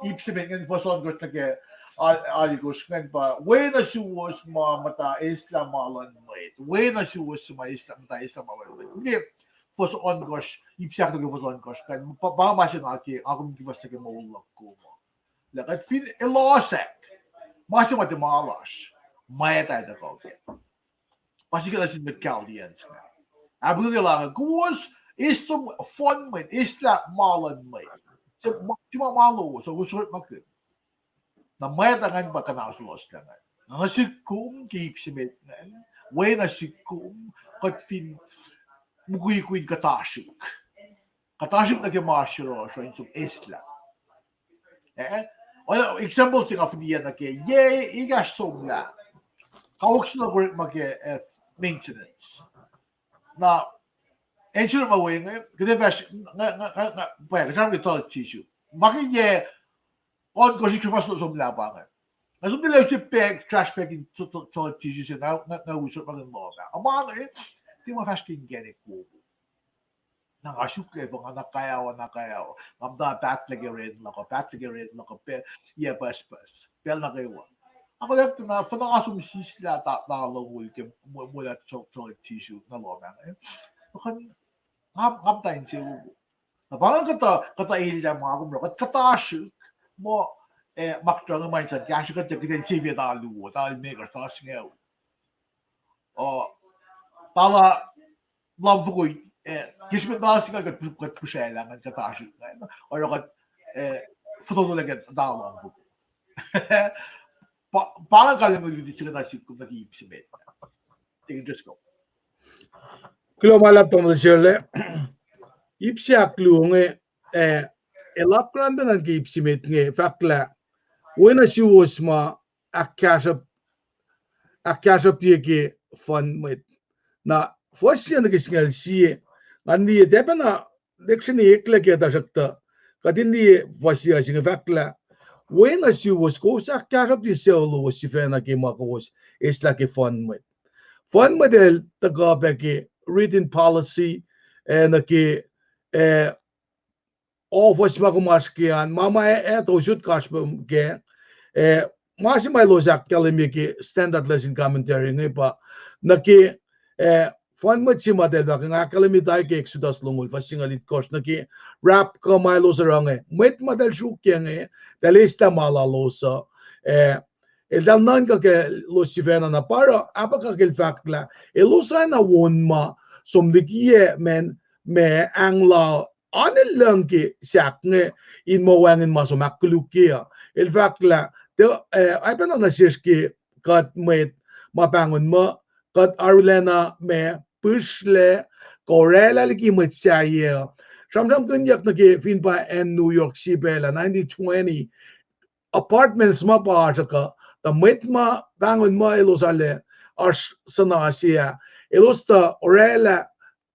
ip se met ingacn, fuhs ohnkohsr nuh ke al-, alkohsr ingacn pa, we nuh suwos ma muhta eislah ma luhn mwet. We nuh suwos ma eislah, muhta eislah ma luhn mwet. Ke fuhs ohnkohsr, ip se ahkluo ke fuhs ohnkohsr ingacn, pa, pa ma se nga ke, nga kom ke fuhs nuh ke moul luhk kom uh. Lah kuht fin elosack, ma se ma tiac ma lasr, mwet ac tuhkuh kac. Pa sikyak nuh sin mwet Chaldeans inge. Ahpkeke lah inge, kowos eis som fohn mwet, eislah ma luhn mwet. Se ma, se ma ma lowos, kowos orekmakihn. Na mwet ingacn pa kuhnahoselos ingacn. Na nuh sihk kom ke ip se met ingacn, we nuh sihk kom, kuht fin mukwikwi in kuhtasrihk. Kuhtasrihk nuh ke ma yohrohsr in som eislah. Eh? Oacna example se nga fihliyac nuh ke, yac ekahsr somlah, kawuck se na orekma ke, eh, maintenance. Na acn se ma we inge, kuht ac fahsr, nga, nga, nga, nga, pwacye, kuht sramsram ke toilet tissue. Ma ke yac ohnkohsr, ikahsr somlah pa inge. Nga som tilac use bag, trash bag in to-, to-, toilet tissue se, nga, nga, nga us orekmakihn lohm ah. Ama inge, tiac ma fahsr ke inkacnek wowo. Na nga suk lefuh, nga na kaoa, na kaoa. Nga muhta pahtlac ke ren luhk uh, pahtlac ke ren luhk uh, pe-, yac pucspucs, pacl nuh kwewa. Nga kolak tuh na, fin nga som sislah ta, ta longoul ke mwe-, mwelah to-, toilet tissue na lohm ah inge. Nga, nga muhta insewowo. Na pa inge kuhtuh, kuhtuh elyah ma kom oruh, kuht kuhtasrihk, muh, eh, ma kuht oruh inge ma in sang kahsruh kuht, kuht in sifil ta luo, ta limekohsr, ta singucul. Uh, tala lamfoko, eh, ke srihpen tala singucul kuht pu-, kuht pihsraclah ingacn, kuhtasrihk ingacn. Oruh kuht, eh, fototo lah ke talan foko. Pa, pa nga kalem luti se inge nuh sum kom nuh ke ip se met. Deacon Driscoll. Kuloh ma luhlahp tamuhlwel Sele. Ip se ahkluo inge, eh, el apkuhran pacna ke ip se met inge, fahk lah, wen nuh suwos ma ahkkahsruhp, ahkkahsruhpye ke fund mwet. Na, fuhs se nuh ke singucul sie, ngan liye, tiac pacna lihksreni eklac ke, tuhsruhktuh kuht in liye fuhs se inge, fahk lah, wen nuh suwos, kowos ahkkahsruhpye sucu lowos sifacna ke ma kowos eslah ke fund mwet. Fund mwet el tuhkuh pac ke written policy, eh, nuh ke, eh, ohfohs ma kom oasr ke an, ma ma, eh, eh, to sut kasrpem kac, eh, ma se ma elos ahkkahlwemye ke Standard Lesson Commentary inge pa, nuh ke, eh, fund mwet se ma eltahl fahk, nga ahkkahlwemye tari ke Exodus longoul, fuhs singucul itkohsr, nuh ke rapkuh ma elos oruh inge, mwet ma eltahl sruokyac inge, eltahl eslah ma lalos uh, eh, eltahl nuhnkuh ke elos sifacna. Na pa oruh Habakkuk el fahk lah, elos oacna won ma som likiyac, ma, ma, angla, an el lucng ke sahk inge in muh wacngihn ma som ahkkolukye uh. El fahk lah, tiac, eh, oacpacna nuh sesr ke kuht mwet ma pahngon muh, kuht arulacna ma pihsrlac, kuh oraclah liki mwet sahyac uh. Sramsramkihnyuck nuh ke fin pa acn New York sipaclah nineteen twenty, apartments ma pa oasr uh, tuh mwet ma pahngon muh elos arlac oasr suhna se ah, elos tuh oraclah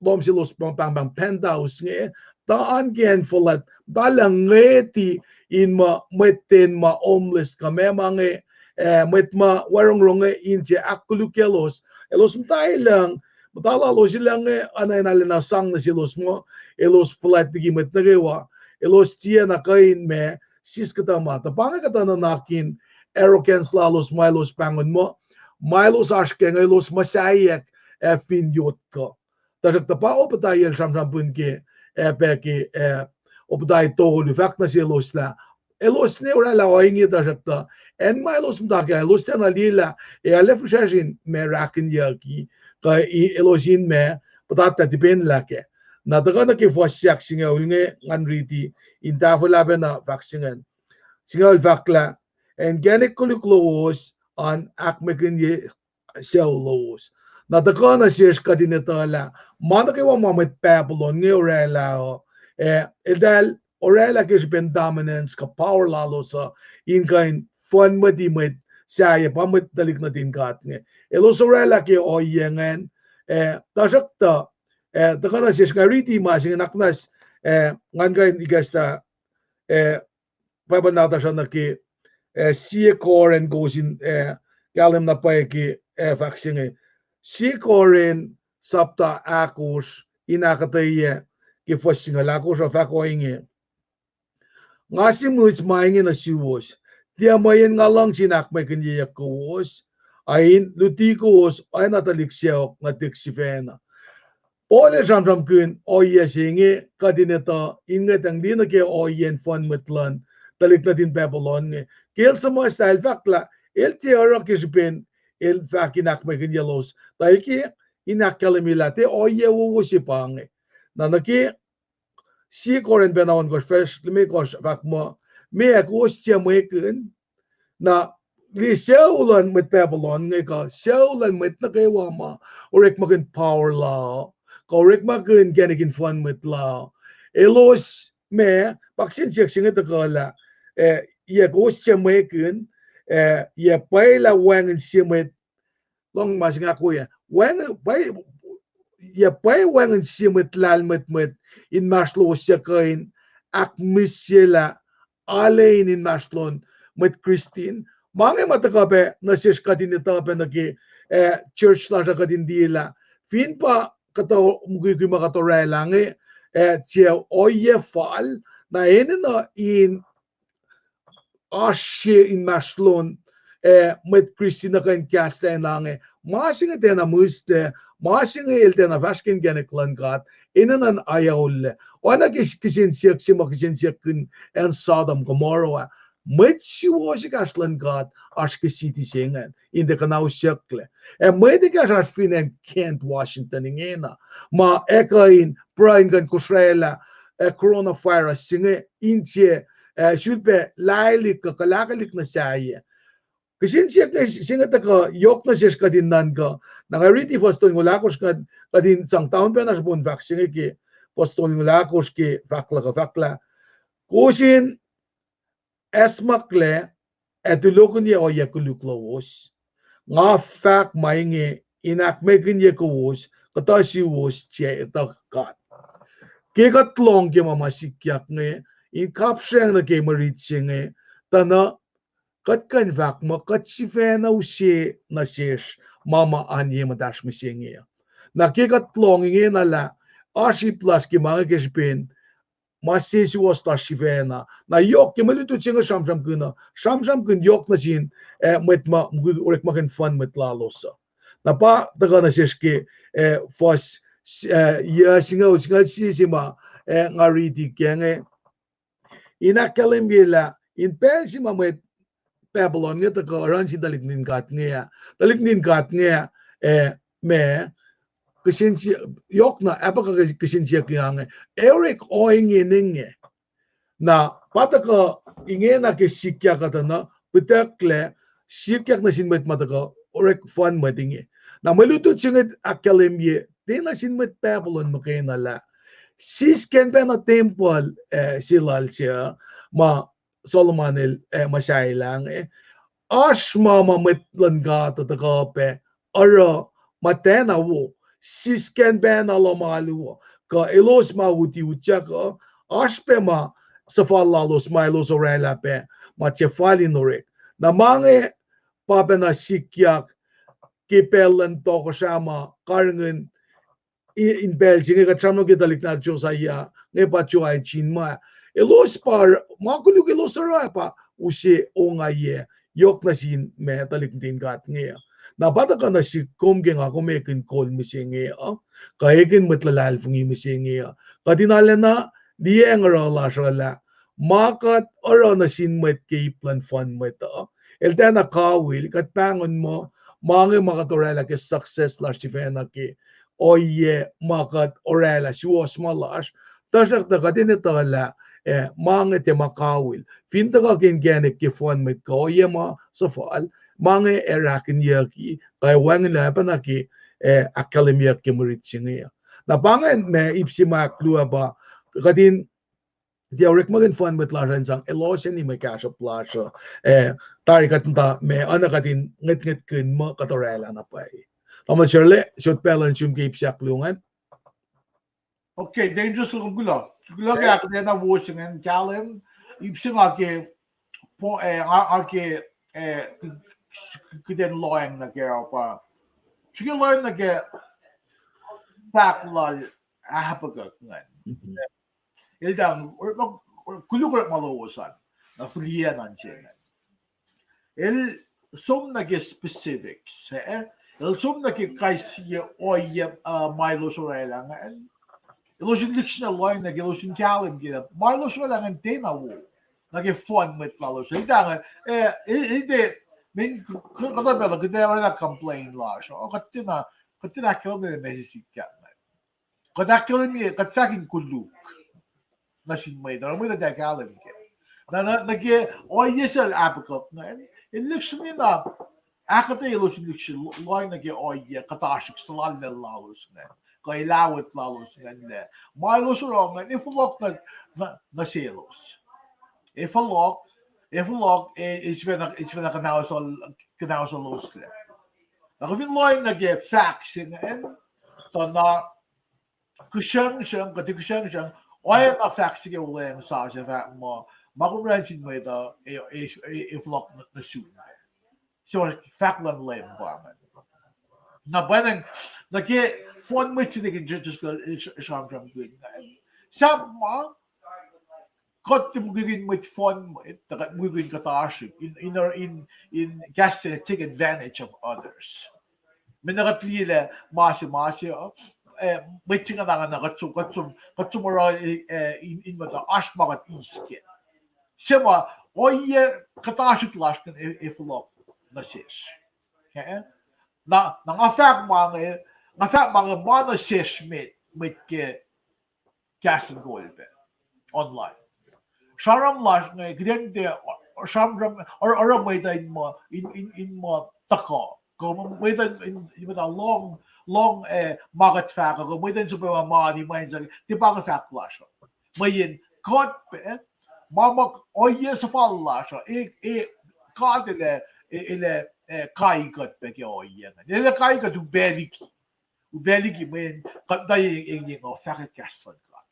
lohm selos ma pahngpahng penthouse inge, tuh an ke acn fuhlwact, tuh lah ngeti in muh mwet ten ma homeless kuh meac ma inge, eh, mwet ma wacrongrong inge in tiac ahkkolukyaclos, elos muhta lucng, muhta lalos lucng inge, oacna in arulacna sang nuh selos muh, elos fuhlwact liki mwet nuh kwewa, elos tiacna kuh in ma, sis kuhtuh ma. Tuh pa inge kuhtuh nuhnak in arrogance lalos ma elos pahngon muh, ma elos oasr kac inge elos muhsaheack, ac fin yot kuh. Tuhsruhktuh pa Obadiah el sramsramkihn ke, ac pac ke, ac Obadiah tolu fahk nuh selos lah, elos ne oraclah ohinge tuhsruhktuh, acn ma elos muhta kac, elos tiacna liyelah, ac arlac fihsracsr in ma rakinyucki, kuh elos in ma puhtatlac tipenlah kac. Na tuhkuh nuh ke fuhs ahksingucul inge ngan riti, in tahfwelah pacna fahk se ingacn. Singucul fahk lah, inkacnek koluk lowos an ahkmwekihnye sucu lowos. Na tuhkuh nuh sesr kuht in etuh lah, ma nuh kwewa ma mwet Babylon inge oraclah uh, ac eltahl oraclah ke srihpen dominance kuh power lalos uh, in kuh in fund mwet, mwet sahyac, pa mwet tuhlihk nuhtin God inge. Elos oraclah ke ohiyac ingacn, ac tuhsruhktuh, ac tuhkuh nuh sesr nga riti ma se inge, na kunac, ac ngan kuh in ikacslah, ac Bible nahtuhsr uh nuh ke, ac sie Korint, kowos in, ac kahlwem na pwacye ke, ac fahk se inge. Sie Korint sapta ahkosr, in ahkuhtweyac ke fuhs singucul ahkosr uh fahk ohinge. Nga sihmihs ma inge nuh suwos, tiac mweyen nga luhngse in ahkmwekihnyeyuck kowos, a in luti kowos oacna tuhlihk sacohk nuhtihk sifacna. Paul el sramsramkihn ohiyac se inge kuht in etuh in ngwetacng liye nuh ke ohiyacn fund mwet luhn tuhlihk nuhtin Babylon inge. Ke el suhmuhslah el fahk lah el tiac oruh ke srihpen el fahk in ahkmwekihnyaclos, tuh el ke in ahkkahlwemye lah tiac ohiyac wowo se pa inge. Na nuh ke sie Korint pacna ohnkohsr fuhs limekohsr fahk muh, meac kowos tiac mwekihn? Na liye sucu luhn mwet Babylon inge kuh sucu luhn mwet nuh kwewa ma orekmakihn power la, kuh orekmakihn inkacnek in fund mwet la, elos ma, pa kihsen siyuck se inge tuhkuh lah, eh, yac kowos tiac mwekihn, eh, yac pwacye lah wacngihn sie mwet, lohng ma se inge ahkwoyac, wacng-, pwacye, yac pwacye wacngihn sie mwet lahlmwetmwet inmahsrlowos suc kuh in ahkmihsyelah alein inmahsrlon mwet Kristin. Ma inge ma tuhkuh pac nuh sesr kuht in etuh pac nuh ke, eh, church lasr uh kuht in liye lah fin pa kuhtuh mukwikwi ma kuht oraclah inge, eh, tiac ohiyac fal, na enenuh in oasr sie inmahsrlon, eh, mwet Kristin uh kuh in kahslah in ohinge. Ma se inge tiacna mihslac, ma se inge el tiacna fahsr ke inkacnek luhn God, enenuh in ayaollac. Oacna ke kihsen siyuck se ma kihsen siyuck kihn acn Sodom Gomorrah ah. Mwet suwohs ekahsr luhn God oasr ke city se ingacn, in tiac kuhnausyucklac. Ac mwet ekahsr oasr fin acn Kent, Washington ingena, ma ac kuh in pruhe in kuh in kosraclah, eh, coronavirus se inge in tiac eh, sulpac laelik kuh kuhlahkihlik nuh sahyac. Kihsen siyuck se inge tuhkuh yohk nuh sesr kuht in nuhnkuh. Na nga riti fuhs tolngoul ahkosr, kuht in sang taun pacna srihpen fahk se inge ke fuhs tolngoul ahkosr ke fahk luhk uh, fahk lah, kowos in acsmaklac ac tulokihnyac ohiyac koluk lowos. Nga fahk ma inge in ahkmwekihnyac kowos, kuhtuh suwos tiac etuh God. Ke kuht lohng ke ma ma sikyak inge, in kapsreng nuh ke mwe rit se inge, tuh na kuht kuh in fahk muh kuht sifacna use nuh sesr ma ma oan ye muhtahsr mihsenge uh. Na ke kuht lohng ingena lah oasr ip lasr ke ma inge ke srihpen ma sesuwohs lasr sifacna. Na yohk ke mwe lutlut se inge sramsramkihn uh, sramsramkihn yohk nuh sin, eh, mwet ma orekmakihn fuhn mwet lalos uh. Na pa tuhkuh nuh sesr ke, eh, fuhs, eh, yac singucul, singucul sie se ma, eh, nga riti ke inge. In ahkkahlwemye lah in pacl se ma mwet Babylon inge tuhkuh oruh nuh sin tuhlihk nuhtin God inge ah, tuhlihk nuhtin God inge ah, eh, ma, kihsen sie, yohk na, Habakkuk kihsen siyuck inge, ac orek ohinge nenge. Na pa tuhkuh ingena ke sikyak uh tuh na pituhklac, sikyak nuh sin mwet ma tuhkuh orek fuhn mwet inge. Na mwe lutlut se inge ahkkahlwemye tiac nuh sin mwet Babylon muhkwena lah sisken pacna tempuhl, eh, se lal se uh, ma Solomon el, eh, muhsahelah inge, oasr ma ma mwet luhn God uh tuhkuh pac oruh muhtwacta wo, sisken pacna lohm alu uh, kuh elos ma uti utyak uh, oasr pac ma suhfal lalos ma elos orwaclah pac ma tiac fal in orek. Na ma inge pa pacna sikyak ke pacl luhn tohkohsrah ma karihngihn in pacl se inge kuht sramsram ke tuhlihk nahtuhl Josiah, inge pa Jehoiachin ma. Elos pa ma koluk elos oruh pa use ongaiyac yohk nuh sin ma tuhlihk nuhtin God inge uh. Na pa tuhkuh nuh sihk kom ke nga kom ekihn kol mihsenge uh, kuh ekihn mwet luhlahlfongi mihsenge uh, kuht in arulacna liyacacng oruh lasr uh lah ma kuht oruh nuh sin mwet ke ip luhn fuhn mwet uh, el tiacna kawihl, kuht pahngon muh ma inge ma kuht orwaclah ke success lasr sifacna ke ohiyac ma kuht orwaclah suwohs ma lasr, tuhsruhktuh kuht in etuh lah, eh, ma inge tiac ma kawihl. Fin tuhkuh ke inkacnek ke fuhn mwet kuh ohiyac ma suhfal, ma inge ac rakinyucki, kuh ac wacngihnlah pacna ke, eh, ahkkahlwemyeyuck ke mwe rit se inge uh. Na pa ingacn ma ip se ma ahkluo pa, kuht in tiac orekmakihn fuhn mwet lasr uh in sang elohseni mwe kahsruhp lasr uh, eh, tari kuht muhta ma oacna kuht in ngwetngwetkihn muh kuht orwaclah na pwacye. Tamuhlwel Sharle, sot pacl uh in sum ke ip se ahkluo ingacn. Okay, Dangerous, kuloh. Kuloh ke ahkuhtweyac na wo se ingacn kahlwem, ip se nga ke, po-, eh, nga, nga ke, eh, k-, k-, kuht in lohacng nuh ke uh pa. Srihke lohacng nuh ke fahk lal Habakkuk ingacn. El ta, koluk orekma lowos an, na fihliyac an se ingacn. El som nuh ke specifics, eh? El som nuh ke kais sie ohiyac, uh, ma elos orwaclah ingacn. Elos in lihksreni lohacng nuh ke, elos in kahlwem ke lah ma elos orwaclah ingacn tiacna wo nuh ke fuhn mwet lalos. El ta, eh, el, el tiac, men, k-, k-, kuhtuh pacl uh kuht orwaclah complain lasr uh, kuht tiacna, kuht tiacna ahkkahlwemye ma sikyak ingacn. Kuht ahkkahlwemye, kuht fahk in koluk nuh sin mwet uh, mwet uh tiac kahlwem kac. Na, na, nuh ke ohiyac sel Habakkuk ingacn, el lihksreni na ahkuhtweyac elos in lihksreni lohacng nuh ke ohiyac kuhtasrihk suhlallacl lalos ingacn, kuh elah wet lalos ingacn lac ma elos oruh ingacn ac fohlohk nuh, nuh, nuh selos. Ac fohlohk, ac fohlohk, ac, ac sifacna, ac sifacna kuhnahosyol-, kuhnahosoloslac. Na kom fin lohacng nuh ke fahk se ingacn, tuh na kihsrangsrang, kuht kihsrangsrang, oacna fahk se ke Wuhlweacng Sasuc fahk muh, ma kom orwaclah nuh sin mwet uh, ac, ac, ac, ac fohlohk nuh, nuh sum. Se ma fahk luhn Leum pa ingacn. Na pwacnwacng, nuh ke fuhn mwet se nuh ke Jisus, sramsramkihn ingacn, sahp ma kuht tiac mukwikwi mwet fuhn mwet, tuh kuht mukwikwi kuhtasrihk in, in, in, in kahs se take advantage of others. Meac na kuht liye lah ma se, ma se, uh, mwet se inge na, na kuht som, kuht som, kuht som oruh, uh, in, in mwet uh oasr ma kuht eis kac. Se ma ohiyac kuhtasrihk lasr ingacn ac, ac fohlohk nuh sesr. Na, na nga fahk ma inge, nga fahk ma inge ma nuh sesr met, mwet ke kahs in kol pac online. Sramsram lasr inge, kuht in tiac sramsram, oruh, oruh mwet uh in muh, in, in, in muh tuhkuh. Kuh mwet uh in, in muhta lohng, lohng, eh, ma kuht fahk uh, kuh mwet uh in sifilpac ma mani, ma in sang, tiac pa inge fahk lasr uh. Mweyen kuht pac, ma ma ohiyac suhfal lasr uh, e, e, God El ac, e, El ac, eh, kai kuht pac ke ohiyac ingacn. El ac kai kuht upac liki. Upac liki mweyen kuht muhta engyeng uh fahkwack kahs luhn God.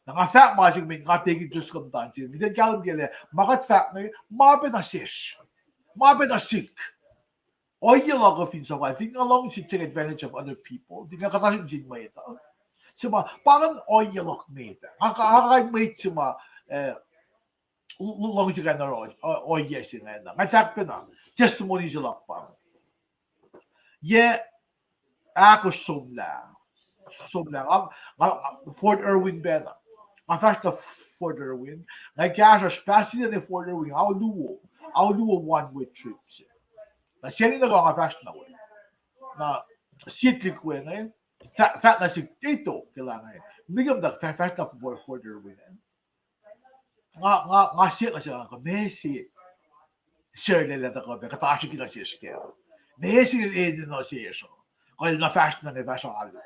Na nga fahk ma se mweyen nga tekin just kom tan se. Kuht in kahlwem ke lah ma kuht fahk inge, ma pacna sesr. Ma pacna sihk. Ohiyac luhk uh fin suhfal, fin nga luhngse take advantage of other people, fin nga kuhtasrihk nuh sin mwet uh, se ma pa ingacn ohiyac luhk met ah. Nga, nga kain mwet se ma, eh, luhngse kain oruh, uh, ohiyac se ingacn. Nga fahk pacna, testimony se luhk pa inge. Yac ahkosr somlah, somlah, nga, nga, nga Fort Irwin pacna. Nga fahsr nuh Fort Irwin. Nga kahsruhsr pahsini nuh Fort Irwin ao luo, ao luo one way trip se. Na seni nuh ke nga fahsr nuh we, na sie tuhlihk we inge, fah-, fahk nuh sihk, eto ke lah inge, nihkam tuh fah-, fahsr nuh Fort, Fort Irwin. Nga, nga, nga siyuck nuh sel, nga, kuh meac se, sir, lwelah tuhkuh pac kuhtasrihk nuh sesr kac? Meac se enenuh sesr uh? Kuh el na fahsr nuh inge fahsr alu.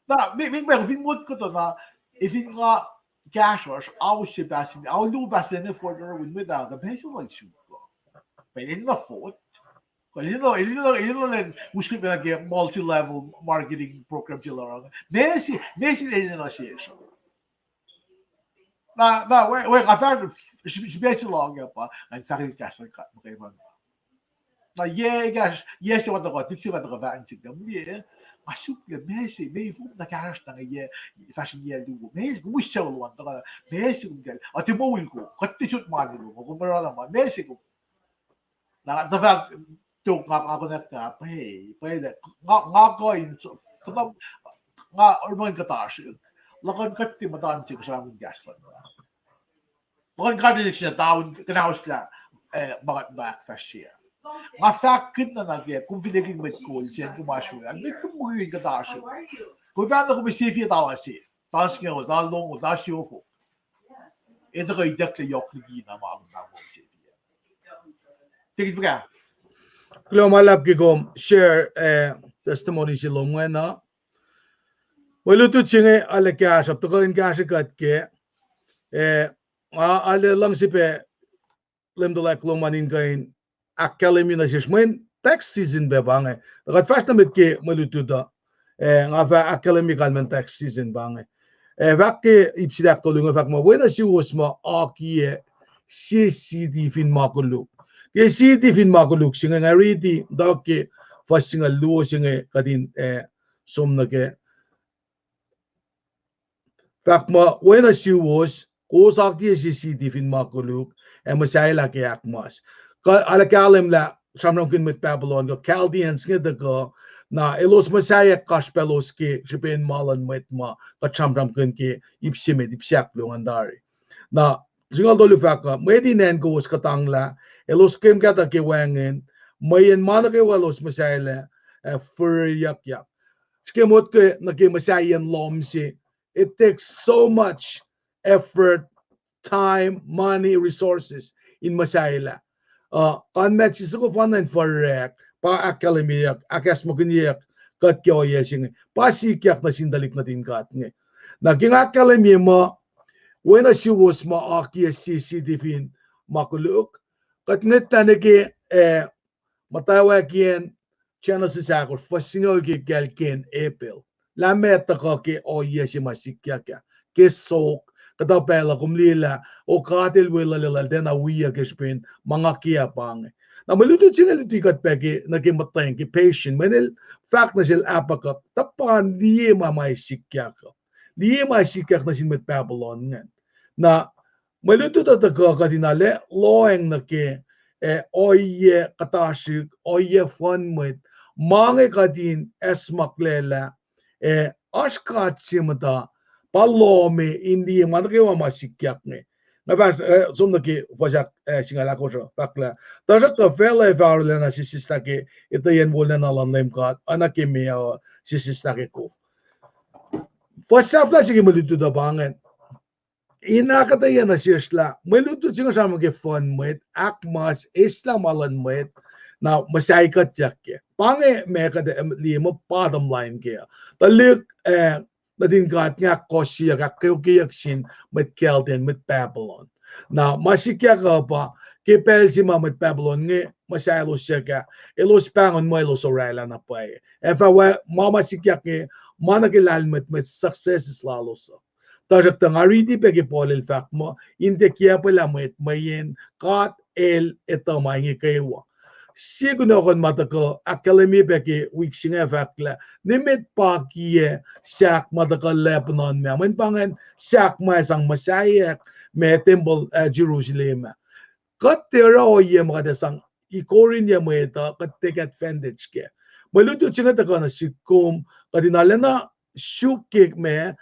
Na, mi-, mi-, mi-, fin motko tuh na, e fin nga kahsruhsr, ao se pahsini, ao luo pahsini nuh Fort Irwin, mwet ah, kuh meac se lal suk uh? Pacl enenuh Fort. Kuh enenuh, enenuh, enenuh lwen usrnguck pacna ke multi-level marketing program se lal uh. Meac se, meac se enenuh sesr uh? Na, na, we, we, nga fahk, srihpac se lal inge pa, nga fahk kahs luhn God muhkwena. Na yac, yac se ma tuhkuh, tuhlihk se ma tuhkuh fahk nuh sihk, liye, nga suk lah meac se, meac fom na kahsruhsr na inge yac, fahsr in yac luo, meac, kom use luan tuhkuh, meac se kom kacl, a tiac moul kom, kuht tiac sot mani lom, kom oruh na ma, meac se kom. Na, na fahk, tok nga, nga konwacack na, pwacye, pwacye lah, nga, nga kuh in, so, nga oruh in kuhtasrihk, luhkuhn kuht tiac muhta nuh sesr, kuh sramsramkihn kahs luhn God. Luhkuhn God El sifacna taun kuhnaoslah, eh, ma kuht ahkfahsrye. Nga fahkkihn na nuh ke, kom fin ekihn mwet kol se, kom oasr we, met kom muhkwena kuhtasrihk. Kom pahna kom sifil tala se, tala singucul, tala longoul, tala siofok. Etuh kuh itucklac yohk liki na ma kom na kom sifil. Tekit fuhkah? Kuloh ma luhlahp ke kom share, eh, testimony se lom ingena. Mwe lutlut se inge arlac kahsruhp, tuhkuh in kahsrwe kuht ke, eh, nga arlac luhngse pac Leum tuhlac lom an in kuh in ahkkahlwemye nuh sesr mweyen tax season pac pa inge. Tuh kuht fahsr nuh met ke mwe lutlut uh, eh, nga fah ahkkahlwemye kalmacn tax season pa inge. Eh, fahk ke ip se ahktolu inge fahk muh, oacna suwos ma akiyac sie siti fin ma koluk. Ke siti fin ma koluk se inge nga riti, tuh ke fuhs singucul luo se inge kuht in, eh, som nuh ke. Fahk muh, oacna suwos, kowos akiyac sie siti fin ma koluk, ac muhsahelah ke ahkmas. Kuh arlac kahlwem lah sramsramkihn mwet Babylon kuh Chaldeans inge tuhkuh, na elos muhsaheack kasrpaclos ke srihpen ma luhn mwet ma kuht sramsramkihn ke ip se met, ip se ahkluo an tari. Na singucul tolu fahk uh, mwet in acn kowos kuhtanglah, elos kemkahtuh ke wacngihn, mweyen ma nuh kwewa elos muhsahelah, ac fihriryuckyak. Srihke motko nuh ke muhsahiyacn lohm se, it takes so much effort, time, money, resources in muhsahelah. Uh, kanmacsi soko fanna in furrak, pa ahkkahlwemyeyuck, ahkacsmakihnyeyuck kuht ke ohiyac se inge, pa sikyak nuh sin tuhlihk nuhtin God inge. Na ke nga ahkkahlwemye muh, oacna suwos ma akiyac sie siti fin ma koluk, kuht ngwetlah nuh ke, eh, muhtwacwacackiyacn Genesis ahkosr, fuhs singucul ke kacl Cain Abel. Lah meac tuhkuh ke ohiyac se ma sikyak ah, ke sok, kuhtuh pacl uh kom liye lah, o God El weluhlwel, El tiacna wiyuc ke srihpen ma nga ke ah pa inge. Na mwe lutlut se inge luti kuht pac ke, nuh ke muhtweng ke patient, mweyen el fahk nuh sel Habakkuk, tuh pa liye ma ma sikyak uh. Liye ma sikyak nuh sin mwet Babylon ingacn. Na mwe lutlut uh tuhkuh kuht in arlac lohacng nuh ke, eh, ohiyac kuhtasrihk, ohiyac fuhn mwet, ma inge kuht in acsmaklac lah, eh, oasr God se muhta, pa lohm in liye ma nuh kwewa ma sikyak inge. Nga fah, eh, som nuh ke fuhs ahk, eh, singucul ahkosr uh, fahk lah, tuhsruhktuh facluh ac fah arulacna sesseslah ke etweyacn wolacna luhn Leum God, oacna ke meoa uh sesseslah ke kof. Fuhs sahflah se ke mwe lutlut uh pa ingacn. in ahkuhtweyac nuh sesr lah mwe lutlut se inge sramsram ke fun mwet, ahkmas, eslah ma luhn mwet, na muhsahi kuhtyak ke. Pa inge ma kuht liye muh bottom line ke. Tuhlihk, eh, nuhtin God inge ahkkohsyeyuck, ahkkeokyeyuck sin mwet Chaldean, mwet Babylon. Na ma sikyak uh pa, ke pacl se ma mwet Babylon inge muhsahi elos suk ah, elos pahngon muh elos orwaclah na pwacye. Ac fah wacngihn ma ma sikyak inge, ma nuh ke lahlmwetmwet successes lalos uh. Tuhsruhktuh nga riti pac ke Paul el fahk muh, in tiac kiacpwelah mwet, mweyen God el etuh ma inge kwewa. Sie kunohkohn ma tuhkuh ahkkahlwemye pac ke wik se inge fahk lah nimet pa kiyac sahk ma tuhkuh Lebanon ma, mweyen pa ingacn sahk ma sang muhsaheack ma tempuhl, ah, Jerusalem ah. Kuht tiac oruh ohiyac ma kuht ac sang ikorinya mwet uh, kuht take advantage kac. Mwe lutlut se inge tuhkuh nuh sihk kom, kuht in arulacna suk ke ma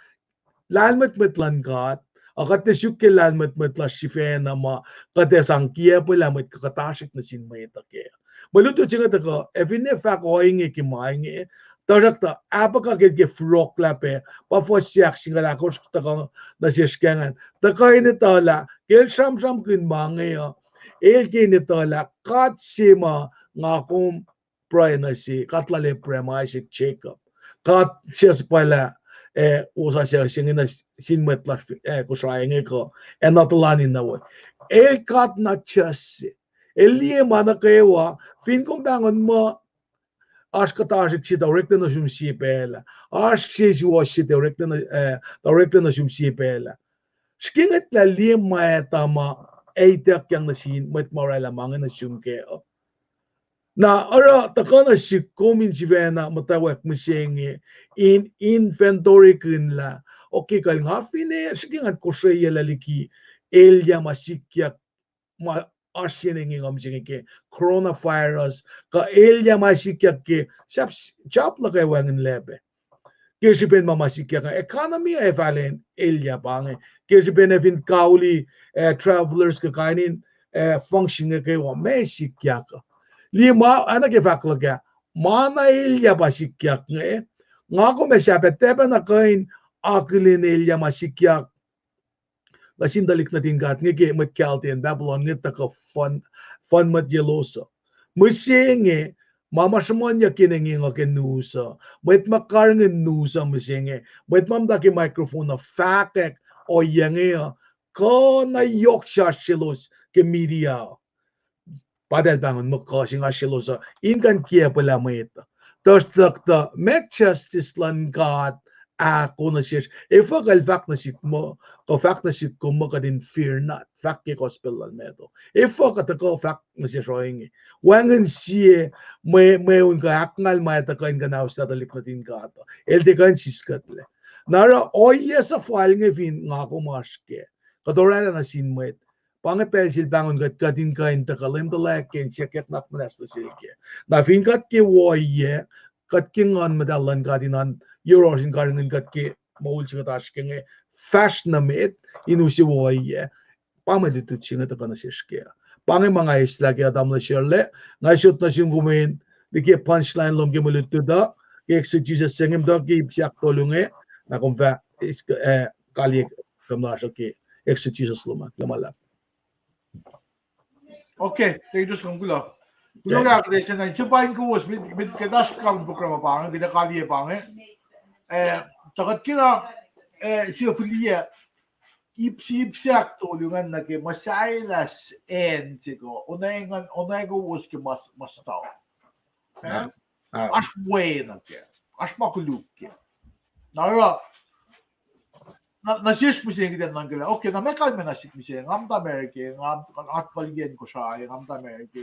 lahlmwetmwet luhn God, ac kuht tiac suk ke lahlmwetmwet lasr sifacna ma kuht ac sang kiacpwelah mwet kuh kuhtasrihk nuh sin mwet uh kac. Mwe lutlut se inge tuhkuh, ac finne fahk ohinge ke ma inge, tuhsruhktuh Habakkuk el ke forlah pac, pa fuhs se ahksingucul ahkosr tuhkuh nuh sesr ke ingacn. Tuhkuh in etuh lah ke el sramsramkihn ma inge uh, el ke in etuh lah God se ma nga kom pruhe nuh se, God lal Abraham, Isaac, Jacob. God se suhpwaclah, eh, wosasuc se inge nuh sin mwet lasr, eh, Kosrae inge kuh, ac na tuhlan in na we. El God na just se. El liye ma nuh kwewa, fin kom pahngon muh oasr kuhtasrihk se tuh oreklac nuh sum sie pacl ah. Oasr sesuwohs se tuh oreklac nuh, eh, tuh oreklac nuh sum sie pacl ah. Srihke ngwetlah liye ma etuh ma ituckyang nuh sin mwet ma orwaclah ma inge nuh sum kac. Na oruh tuhkuh nuh sihk kom in sifacna muhtwacwacack mihsenge in inventory-kihnlah. Okay, kuh nga finne srihke ngan kosreyucklac liki elyah ma sikyak ma oasr yen engyeng uh mihsenge ke coronavirus, kuh elyah ma sikyak ke sahp job luhk ac wacngihnlac pac. Ke srihpen ma ma sikyak, economy ac fahlen elyah pa inge. Ke srihpen ac fin kauli, eh, travelers kuh kain in, eh, function inge kwewa, ma sikyak uh. Liye ma, oacna ke fahk luhk ah, ma na elyah pa sikyak inge, nga kom ac sahp ac tiac pacna kuh in akihlen elyah ma sikyak nuh sin tuhlihk nuhtin God inge ke mwet Chaldean Babylon inge tuhkuh fun, fun mwet yelos uh. Mihsenge, ma ma sruhmuhnyuck yen engyeng uh ke news uh, mwet ma karihngihn news uh mihsenge, mwet ma muhta ke microphone uh fahkwack ohiyac inge uh, kuh na yohk srihsrihk selos ke media uh. Pa eltahl pahngon muh kuh se nga selos uh in kuh in kiacpwelah mwet uh. Tuhsruhktuh ma justice luhn God ahkoo nuh sesr, efuh kuh el fahk nuh sihk muh, kuh fahk nuh sihk kom muh kuht in fear not, fahk ke gospel luhn Matthew. Efuh kuh tuhkuh fahk nuh sesr ohinge? Wacngihn sie mwe, mweun kuh ahkngal ma etuh kuh in kuhnauslah tuhlihk nuhtin God uh, el tiac kuh in siskuhtlac. Na oruh ohiyac suhfal inge fin nga kom oasr kac, kuht orwaclah nuh sin mwet. Pa inge pacl sel pahngon kuht, kuht in kuh in tuhkuh Leum tuhlac ke in siyuckyuck nuhnak muhnahs nuh sel kac. Na fin kuht ke wo ohiyac, kuht ke Nguhn Muhtahl luhn God in oan yohrohsr in karihngihn kuht ke moul se kuht oasr ke inge, fahsr nuh met in use wo ohiyac. Pa mwe lutlut se inge tuhkuh nuh sesr kac. Pa inge ma nga eslah ke tamuhlwel Sharlac, nga sot nuh sum kom in liki punchline lom ke mwe lutlut uh, ke exegesis se inge muhta ke ip se ahktolu inge, na kom fah, eh, kaliye kom lasr uh ke exegesis lom ah, kuloh ma luhlahp. Okay, thank you, Skom, kuloh. Kuloh ke ahkuhtweyac se na, se pa in kowos, met, met ke oasr kain program pa inge, kuht kaliye pa inge. Eh, tuh kuht kena, eh, sie fihliyac, ip se, ip se ahktolu ingacn nuh ke muhsahelah acn se kuh, onweacng, onweacng kowos ke mas, mas tau. Eh? Oasr we nuh kac. Oasr ma koluk kac. Na oruh, na, nuh sesr mihsenge kuht in nuhnkuh lah, okay, na meac kalmac nuh sihk mihsenge, nga muhta America, nga, nga kalkal yen Kosrae, nga muhta America,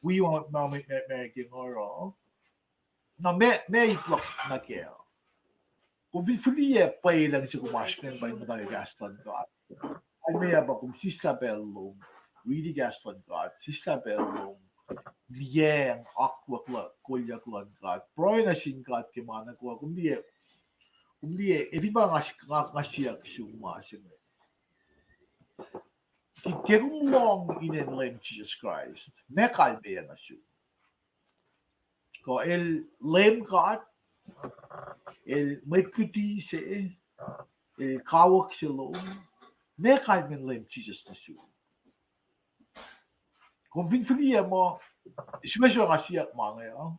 wi ma, ma, ma, America nga oruh. Na meac, meac ip luhk nuh kac. Kom fin fihliyac pwelucng se kom oasr ingacn pa in muhta ke kahs luhn God. Kalmeyac pa kom sislah pacl lom, riti kahs luhn God, sislah pacl lom, liyacacng akwuck luhn, kolyuck luhn God, pruhe nuh sin God ke ma nuh kwewa, kom liye, kom liye, ac fin pa nga, nga, nga siyuck sum ma se inge. Ke, ke kom lohng inen Leum Jisus Kraist, meac kalmeyac nuh sum? Kuh El Leum God, El Mwet Luti se, El Kawuck se lom, Meac kalmacn Leum Jisus nuh sum? Kom fin fihliyac muh, srihpac se nga siyuck ma inge uh,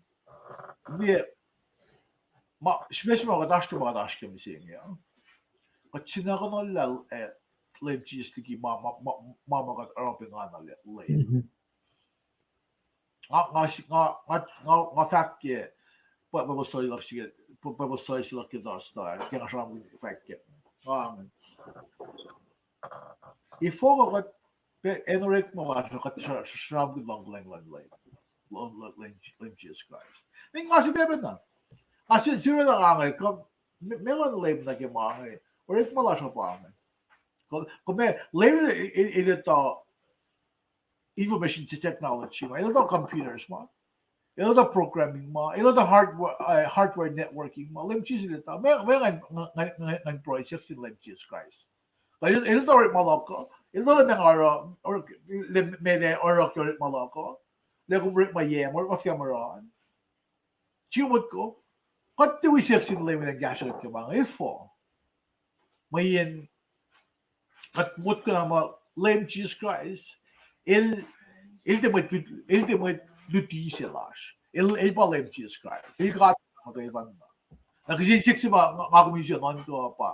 liye, ma srihpac se ma kuht oasr ke, ma kuht oasr ke mihsenge uh, kuht sinakuhnuhllah, eh, Leum Jisus liki ma, ma, ma, ma, ma kuht oruh pengana Leum. Nga, nga, nga, nga, nga, nga fahk ke, pa, pa, Bible study luhk se ke, pa, Bible study se luhk ke Thursday, ke nga sramsramkihn fahk ke. Nga, efuh kuh kuht, pa, acn orekma lasr uh kuht sra-, sra-, sramsramkihn luhngkuhlacng luhn Leum, luhn, luhn, luhn, luhn Jesus Christ. Ngan nga sifacna, nga si-, sifacna nga inge, kuh, me-, meac luhn Leum nuh ke ma inge, orekma lasr uh pa inge. Kuh, kuh meac, Leum el, el, el etuh information technology ma, el etuh computers ma, el etuh programming ma, el etuh hardware, uh, hardware networking ma, Leum Jesus el etuh. Meac, meac ngan, ngan, ngan, ngan pruhe siyuck sin Leum Jesus Christ? Kuh el, el etuh orekma luhk uh, el etuh lah meac nga oruh, or-, lah meac oruh ke orekma luhk uh, lah kom orekma yac, orekma fiam oruh an. Srihke motko, kuht tiac wi siyuck sin Leum elan kahsruh kuht ke ma inge, efuh? Mweyen kuht motko na muh Leum Jesus Christ, el, el tiac mwet lut-, el tiac mwet luti se lasr. El, el pa Leum Jesus Christ. El God muhkwena. Na kihsen siyuck se ma nga, nga kom in nuhnkuh pa,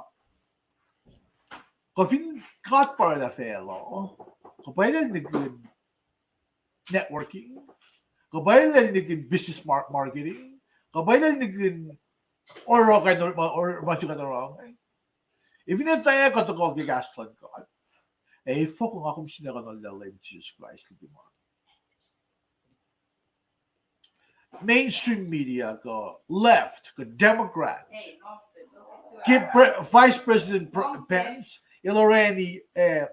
kuh fin God pa oraclah facluh, kuh pa el nihkihn networking, kuh pa el nihkihn business mar-, marketing, kuh pa el nihkihn oruh kain ma, ma se kuht oruh inge. Fin etuh kuht tuhkuh ke kahs luhn God, ac efuh kuh nga kom sinakuhnuhllah Leum Jesus Christ liki ma? Mainstream media kuh left kuh Democrats, ke pre-, Vice President Pr-, Pence el orani, eh,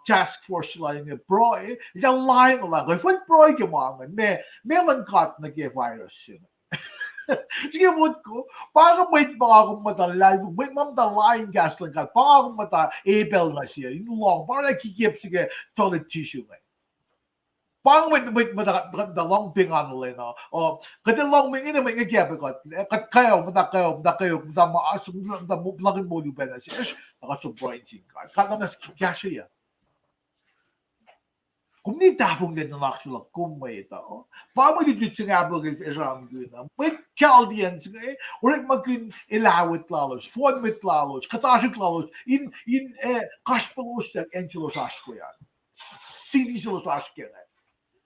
task force lal inge pruhe, el lain lal inge, efuh pruhe ke ma inge, meac, meac luhn God nuh ke virus se inge? Srihke motko, pa inge mwet ma nga kom muhta luhlahlfongi, mwet ma muhta lain kahs luhn God, pa inge kom muhta epacl nuh se in lohng, pa oraclah kikep se ke toilet tissue inge. Pa inge mwet, mwet muhta, muhta lohng pengana lwen uh, uh, kuht ac lohng me inge, mwet inge kap kuht, kuht kweok, muhta kweok, muhta kweok, muhta mas, muhta, muhta mo-, puhlakihn moli pacna sesr, na kuht som pruhe sin God. God na kahsrweyuc. Kom ne tahfonglac nuhnak se luhk kom mwet uh. Pa mwe lutlut se inge Abigail el sramsramkihn uh. Mwet Chaldeans inge orekmakihn elah mwet lalos, fohn mwet lalos, kuhtasrihk lalos in, in, eh, kasrpelos ac acn selos oasr ke an, city selos oasr ke inge.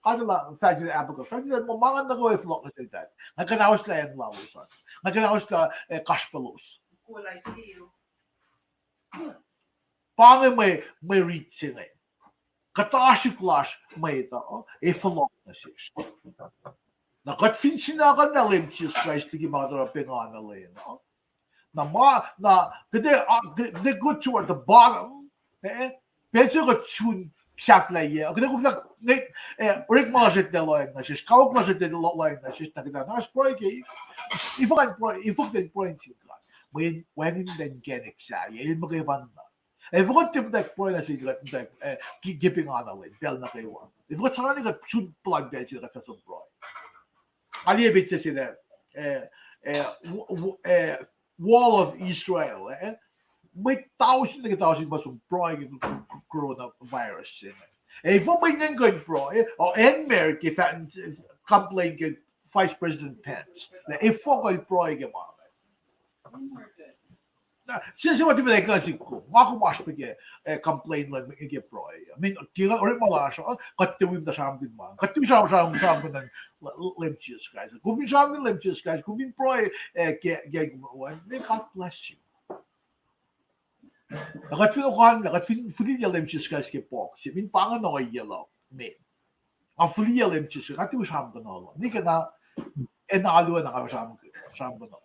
Kuht elah fahk sel Abigail, fahk sel, ma, ma ngan nuh kwewa fohlohk nuh seltahl. Nga kuhnahoslah acn lalos an. Nga kuhnahoslah, eh, kasrpelos. Pa inge mwe, mwe rit se inge. Kuhtasrihk lasr mwet uh, ac fohlohk nuh sesr. Na kuht fin sinakuhnuhllah Leum Jesus Christ liki ma kuht oruh pengana lwen uh, na ma, na kuht ac, uh, kuht, kuht ac go toward the bottom, eh? Pacl se kuht sun sahflahiyac, kuht ac koflah, eh, orekma lasr etuh lohacng nuh sesr, kawuck lasr etuh lo-, lohacng nuh sesr, na kuht ac na pruhe ke, efuh kuh pruhe, efuh kuht pruhe sin God? Mweyen wacngihn muhtwacn inkacnek sahyac, el muhkwefanna. Efuh kuht tiac muhtwacwacack pruhe nuh sel kuht muhtwacwacack, eh, ke, ke pengana lwen, pacl nuh kwewa? Efuh kuht sahngweng kuht sun puhlan pacl se kuht fah som pruhe? Nga liye petsac se lah, eh, eh, w-, w-, eh, Wall of Israel, eh? Mwet tausin nuh ke tausin pa som pruhe ke c-, c-, coronavirus se inge. Efuh mwet ingacn kuh in pruhe, eh? O, acn America fah complain ke Vice President Pence lah efuh kuh el pruhe ke ma inge. Na, se, se ma tiac muhtwacwacack nuh sihk kom. Nga kom oasr pac ke, eh, complain luhn ke pruhe. I mean, ke orekma lasr uh, kuht tiac wi muhta sramsramkihn ma. Kuht tiac wi sram-, sram-, sramsramkihn Leum Jesus Christ. Kom fin sramsramkihn Leum Jesus Christ, kom fin pruhe, eh, ke, ke, may God bless you. Na kuht fin okanlah, kuht fin fihliyac Leum Jesus Christ ke pouk se, min pa inge ohiyac luhk me. Nga fihliyac Leum Jesus Christ, nga tiac wi sramsramkihn Leum. Nwe ke na, acn alu an nga sram-, sramsramkihn Leum.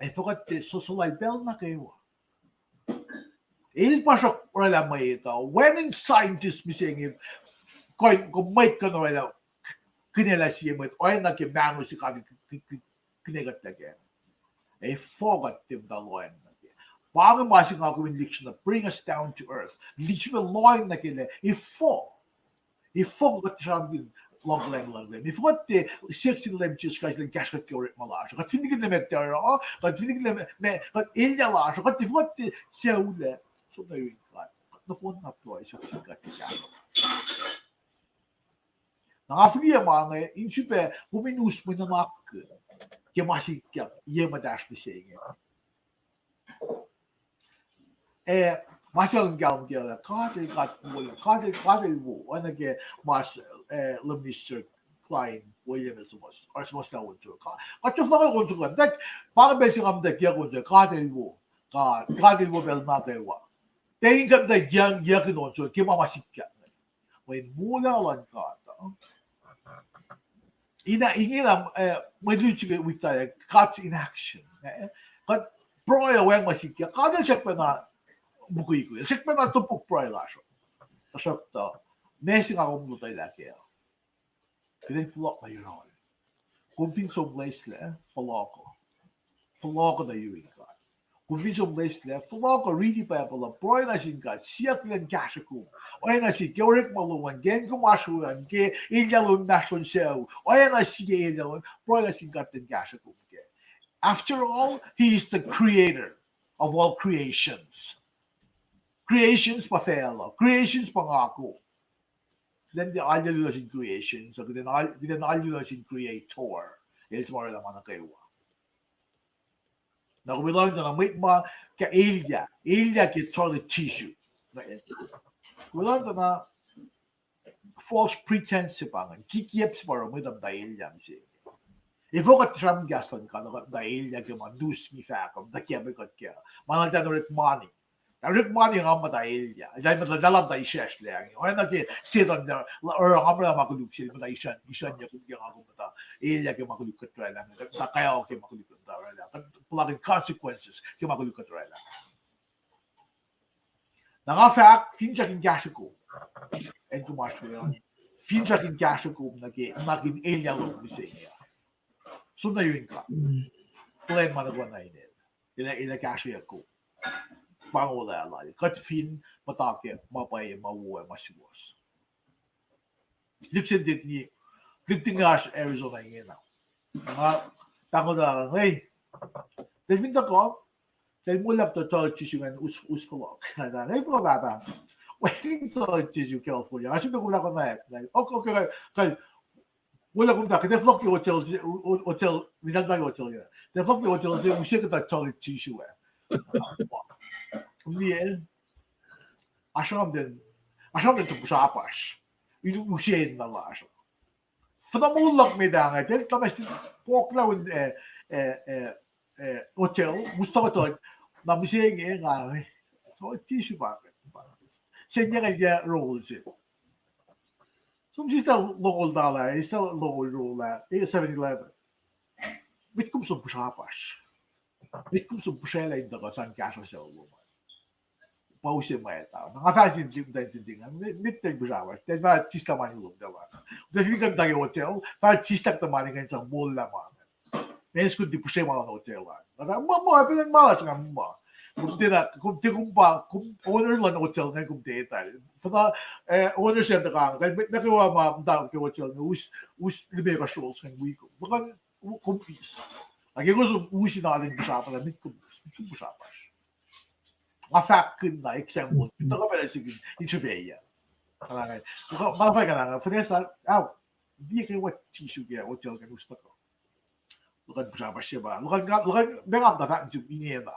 Efuh kuht tiac so-, solsol pacl nuh kwewa? El pa sruhk oraclah mwet uh, wacngihn scientist mihsenge, kuh, kuh mwet kuh in oraclah, kuhnaclah sie mwet, oacna ke mahno se God k-, k-, k-, kihne kuht lah kac. Efuh kuht tiac muhta lohacng nuh kac? Pa inge ma se nga kom in liksreni, bring us down to earth. Liksreni lohacng nuh kac lah efuh, efuh kuht sramsramkihn luhngkuhlacng luhn Leum? Efuh kuht tiac siyuck sin Leum Jesus Christ elan kahsre kuht ke orekma lasr? Kuht fin nihkihn lah meac kuht oruh, kuht fin nihkihn lah meac, kuht elyah lasr, kuht, efuh kuht tiac sucu lah som nuh yurin God? nohfohn na pruhe suk sin God ke kahsruh. Na nga fihliyac ma inge in srihpac kom in us mwe nuhnak ke ma sikyak ye muhtahsr mihsenge. Eh, ma se in kahlwem kac lah God el God wo, God el, God el wo, oacna ke ma, eh, Minister Klein, William el suhmuhs, oruh suhmuhslah on soko. Kuht tuhfah kuh on soko, tak, pa inge pacl se nga muhtwacwacack on soko, God el wo, God, God el wo pacl nuh kwewa. Tiac in kuht muhtwacwacack in on soko ke ma ma sikyak. Mweyen moul luhn God uh, ina, ingena, eh, mwe luti ke wik tari, God's inaction. Eh, kuht pruhe wacngihn ma sikyak, God el srackpacna mukwikwi, el srackpacna topuk pruhe lasr uh. Tuhsruhktuh, ma se nga kom lotwelah kac, kuht in fohlohk nuh yurin. Kom fin som loeslac, fohlohk. Fohlohk nuh yurin God. Kom fin som loeslac, fohlohk, riti Bible uh, pruhe nuh sin God, siyuck Elan kahsruh kom. Oacna sie ke orekma lom an, ke acn kom oasr we an, ke elyah lom, inmahsrlon sucu, oacna sie elyah lom, pruhe nuh sin God Elan kahsruh kom kac. After all, He is the creator of all creations. Creations pa facluh, creations pa nga kom. Kuht in alu nuh sin creations, kuht in alu nuh sin creator, el suc ma orwaclah ma nuh kwewa. Na kom lohng tuh na mwet ma ke elyah, elyah ke toilet tissue. Kom lohng tuh na false pretense se pa ingacn, kikiacp se pa oruh mwet uh muhta elyah mihsenge. Efuh kuht sramsram kahs luhn God, kuht muhta elyah ke ma news me fahk uh, muhta kiacp kuht kac. Ma na eltahl orek mani. Na orek mani nga muhta elyah. Eltahl muhta, eltahl muhta isracsrlah inge. Oacna ke Setuhn, oruh nga muhta ma koluk se, muhta isrucn, isrucnyac kom ke nga kom muhta elyah ke ma koluk kuht orwaclah inge. Kuht muhta kayo ke ma koluk kuht muhta orwaclah. Kuht puhlakihn consequences ke ma koluk kuht orwaclah. Na nga fahk, finsrak in kahsruh kom, acn kom oasr we an, finsrak in kahsruh kom nuh ke, nuh ke elyah lom mihsenge. Som nuh yurin God. Fuhlweacng ma nuh kwewa nuh inel. El ac, el ac kahsrweyuck kom. Pa inge olwelah lal. Kuht fin muhta ke ma pwacye, ma wo, ma suwohs. Lihksreni, lihksreni oasr Arizona ingena. Nga, tangola, hey, tahl fin tuhkuh, tahl moul lap tuh toilet tissue ingacn us, us fohlohk. Nga, hey, fohlohk pahpah. Wacngihn toilet tissue California. Nga srihpac kom lah konwacack. Okay, okay, okay. Wolac kom tuh, kuht ac fohlohk ke hotel, hotel, minalta ke hotel, yeah. Kuht ac fohlohk ke hotel, se use kuhtuh toilet tissue ah. Kom liye, asram ten, asram ten som puhsrapasr. In use na lasr. Fin na moul luhk met ah, nga ten, tamas tin poklah un, eh, eh, eh, eh, hotel, us tuh hotel, na mihsenge nga, eh, toilet tissue pa, pa, sen yac nga yac roll se. Som sislah longoul tala, sislah longoul roll ah, eh, seven eleven. Met kom som puhsrapasr. Met kom som puhsraclah in tuhkuh sang kahsruh sucu lom an. Pa use mwet ah. Na nga fahk sin lihmtacn sin ting, met, met tahl puhsrapasr. Tahl fah sislah mani lom tala. Tahl fin kuh in tuh ke hotel, fah sislah kuhtuh mani kuh in sang moullah ma. Meac kom tiac puhsre ma luhn hotel an. Na muh, muh, pacl in ma lasr nga muh. Kom tiac na, kom tiac, kom pa, kom owner luhn hotel ingacn kom tiac etuh. Fahk, eh, owner se an tuhkuh, kuh met nuh kwewa ma muhta ke hotel inge, us, us limekohsr rolls ingacn wi kom. Muh kom, kom eis. Ac ke kom som us in alu in puhsrapasr, met kom us, met kom puhsrapasr. Nga fahkkihn na example, tuhkuh pacl sihk in srihpac ah. Nga, nga fahk na, nga fahk na, ah, tiac ke what tissue ke hotel ingacn us tuhkuh. Luhkuhn puhsrapasr se pa. Luhkuhn, luhkuhn, ma nga muhta fahk nuh sum ingena.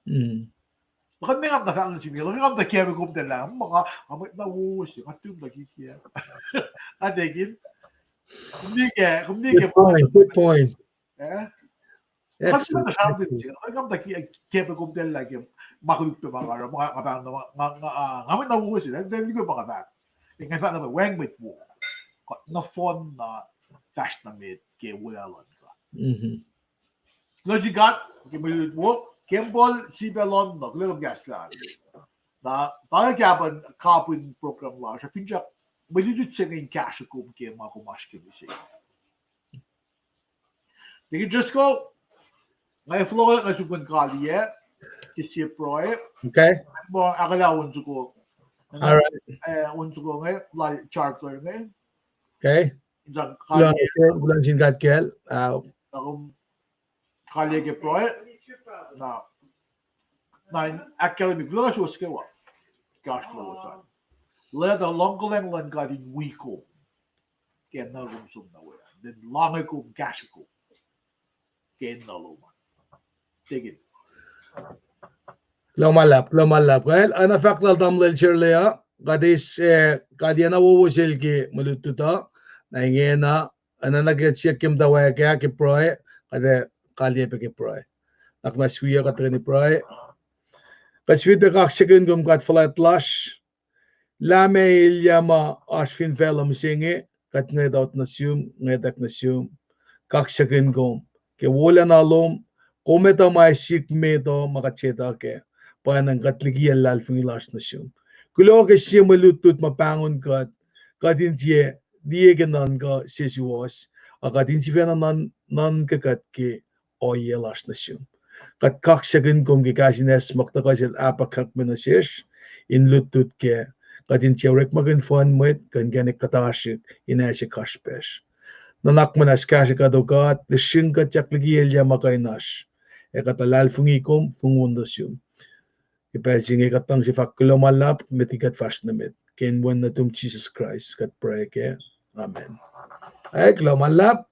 Luhkuhn ma nga muhta fahk nuh sum ingena. Luhkuhn nga muhta kame kom tala. Ma nga, nga mwet na wo se, nga tum na kikia. Nga tekin. Kom nike, kom nike. Good point, good point. Eh? Excellent. Nga muhta kame kom tala ke ma koluk pac ma nga oruh, ma nga, nga, nga, nga mwet na wo se, nga liye ma nga fahk. Nga fahk na wacngihn mwet wo. Kuht nohfohn na fahsr nuh met ke wolacna luhn God. Kuloh sin God ke mwe lutlut wo, Kembol Sipaclon, kuloh kom kahs lal. Na, pa inge kapihn, kapihn program lasr, finsrak mwe lutlut se inge in kahsruh kom ke ma kom oasr ke mihsenge. Deacon Driscoll, nga fohlohk nuh sum in kaliyac ke sie pruhe. Okay. Muh ahkolah on soko. All right. Eh, on soko inge, lal charter inge. Okay. Kuloh, kuloh sin God kacl. Ah. Na kom kaliyac ke pruhe. Na, na in ahkkahlwemye, kuloh nuh suwos kwewa. ke oasr lowos an. Lwelah tuh luhngkuhlwacng luhn God in wi kom ke nuh kom som nuh we an, then lahngo kom, kahsre kom ke enenuh lom an. Take it. Kuloh ma luhlahp, kuloh ma luhlahp. Kuh, oacna fahk lal tamuhlwel Shirley uh, kuht eis, eh, kuht enenuh wowo sel ke mwe lutlut uh, na ingena, oacna ke siyuck ke muhtwacwacack ah ke pruhe, kuht ac kalyei pac ke pruhe. Nuhnak muhnahs wi uh kuht tuhkweni pruhe. Kuht sifilpac kaksakihn kom God fuhlwact lasr, lah meac elyah ma oasr fin facluh mihsenge, kuht ngwetut nuh sum, ngwetack nuh sum, kaksakihn kom ke wolacna lom, kom etuh ma sik met uh ma kuht setuh kac, pwacnwacng kuht likiyacl luhlahlfongi lasr nuh sum. Kuloh ke sie mwe lutlut ma pahngon kuht, kuht in tiac liye ke nuhnkuh sesuwohs, a kuht in sifacna nuhn-, nuhnkuh kuht ke ohiyac lasr nuh sum. Kuht kaksakihn kom ke kahs in acsmak tuhkuh sel Habakkuk me nuh sesr, in lutlut kac, kuht in tiac orekmakihn fuhn mwet kuh inkacnek kuhtasrihk in ase kasrpacsr. Nuhnak muhnahs kahsre kuht, O God, lihsrihk kuht yak liki elyah ma kuh in oasr, ac kuht luhlahlfongi kom, fongwon nuh sum. Ke pacl se inge kuht luhngse fahk kuloh ma luhlahp met liki kuht fahsr nuh met. Ke inen wen nuhtum Jisus Kraist kuht pruhe kac. Amen. Ac kuloh ma luhlahp.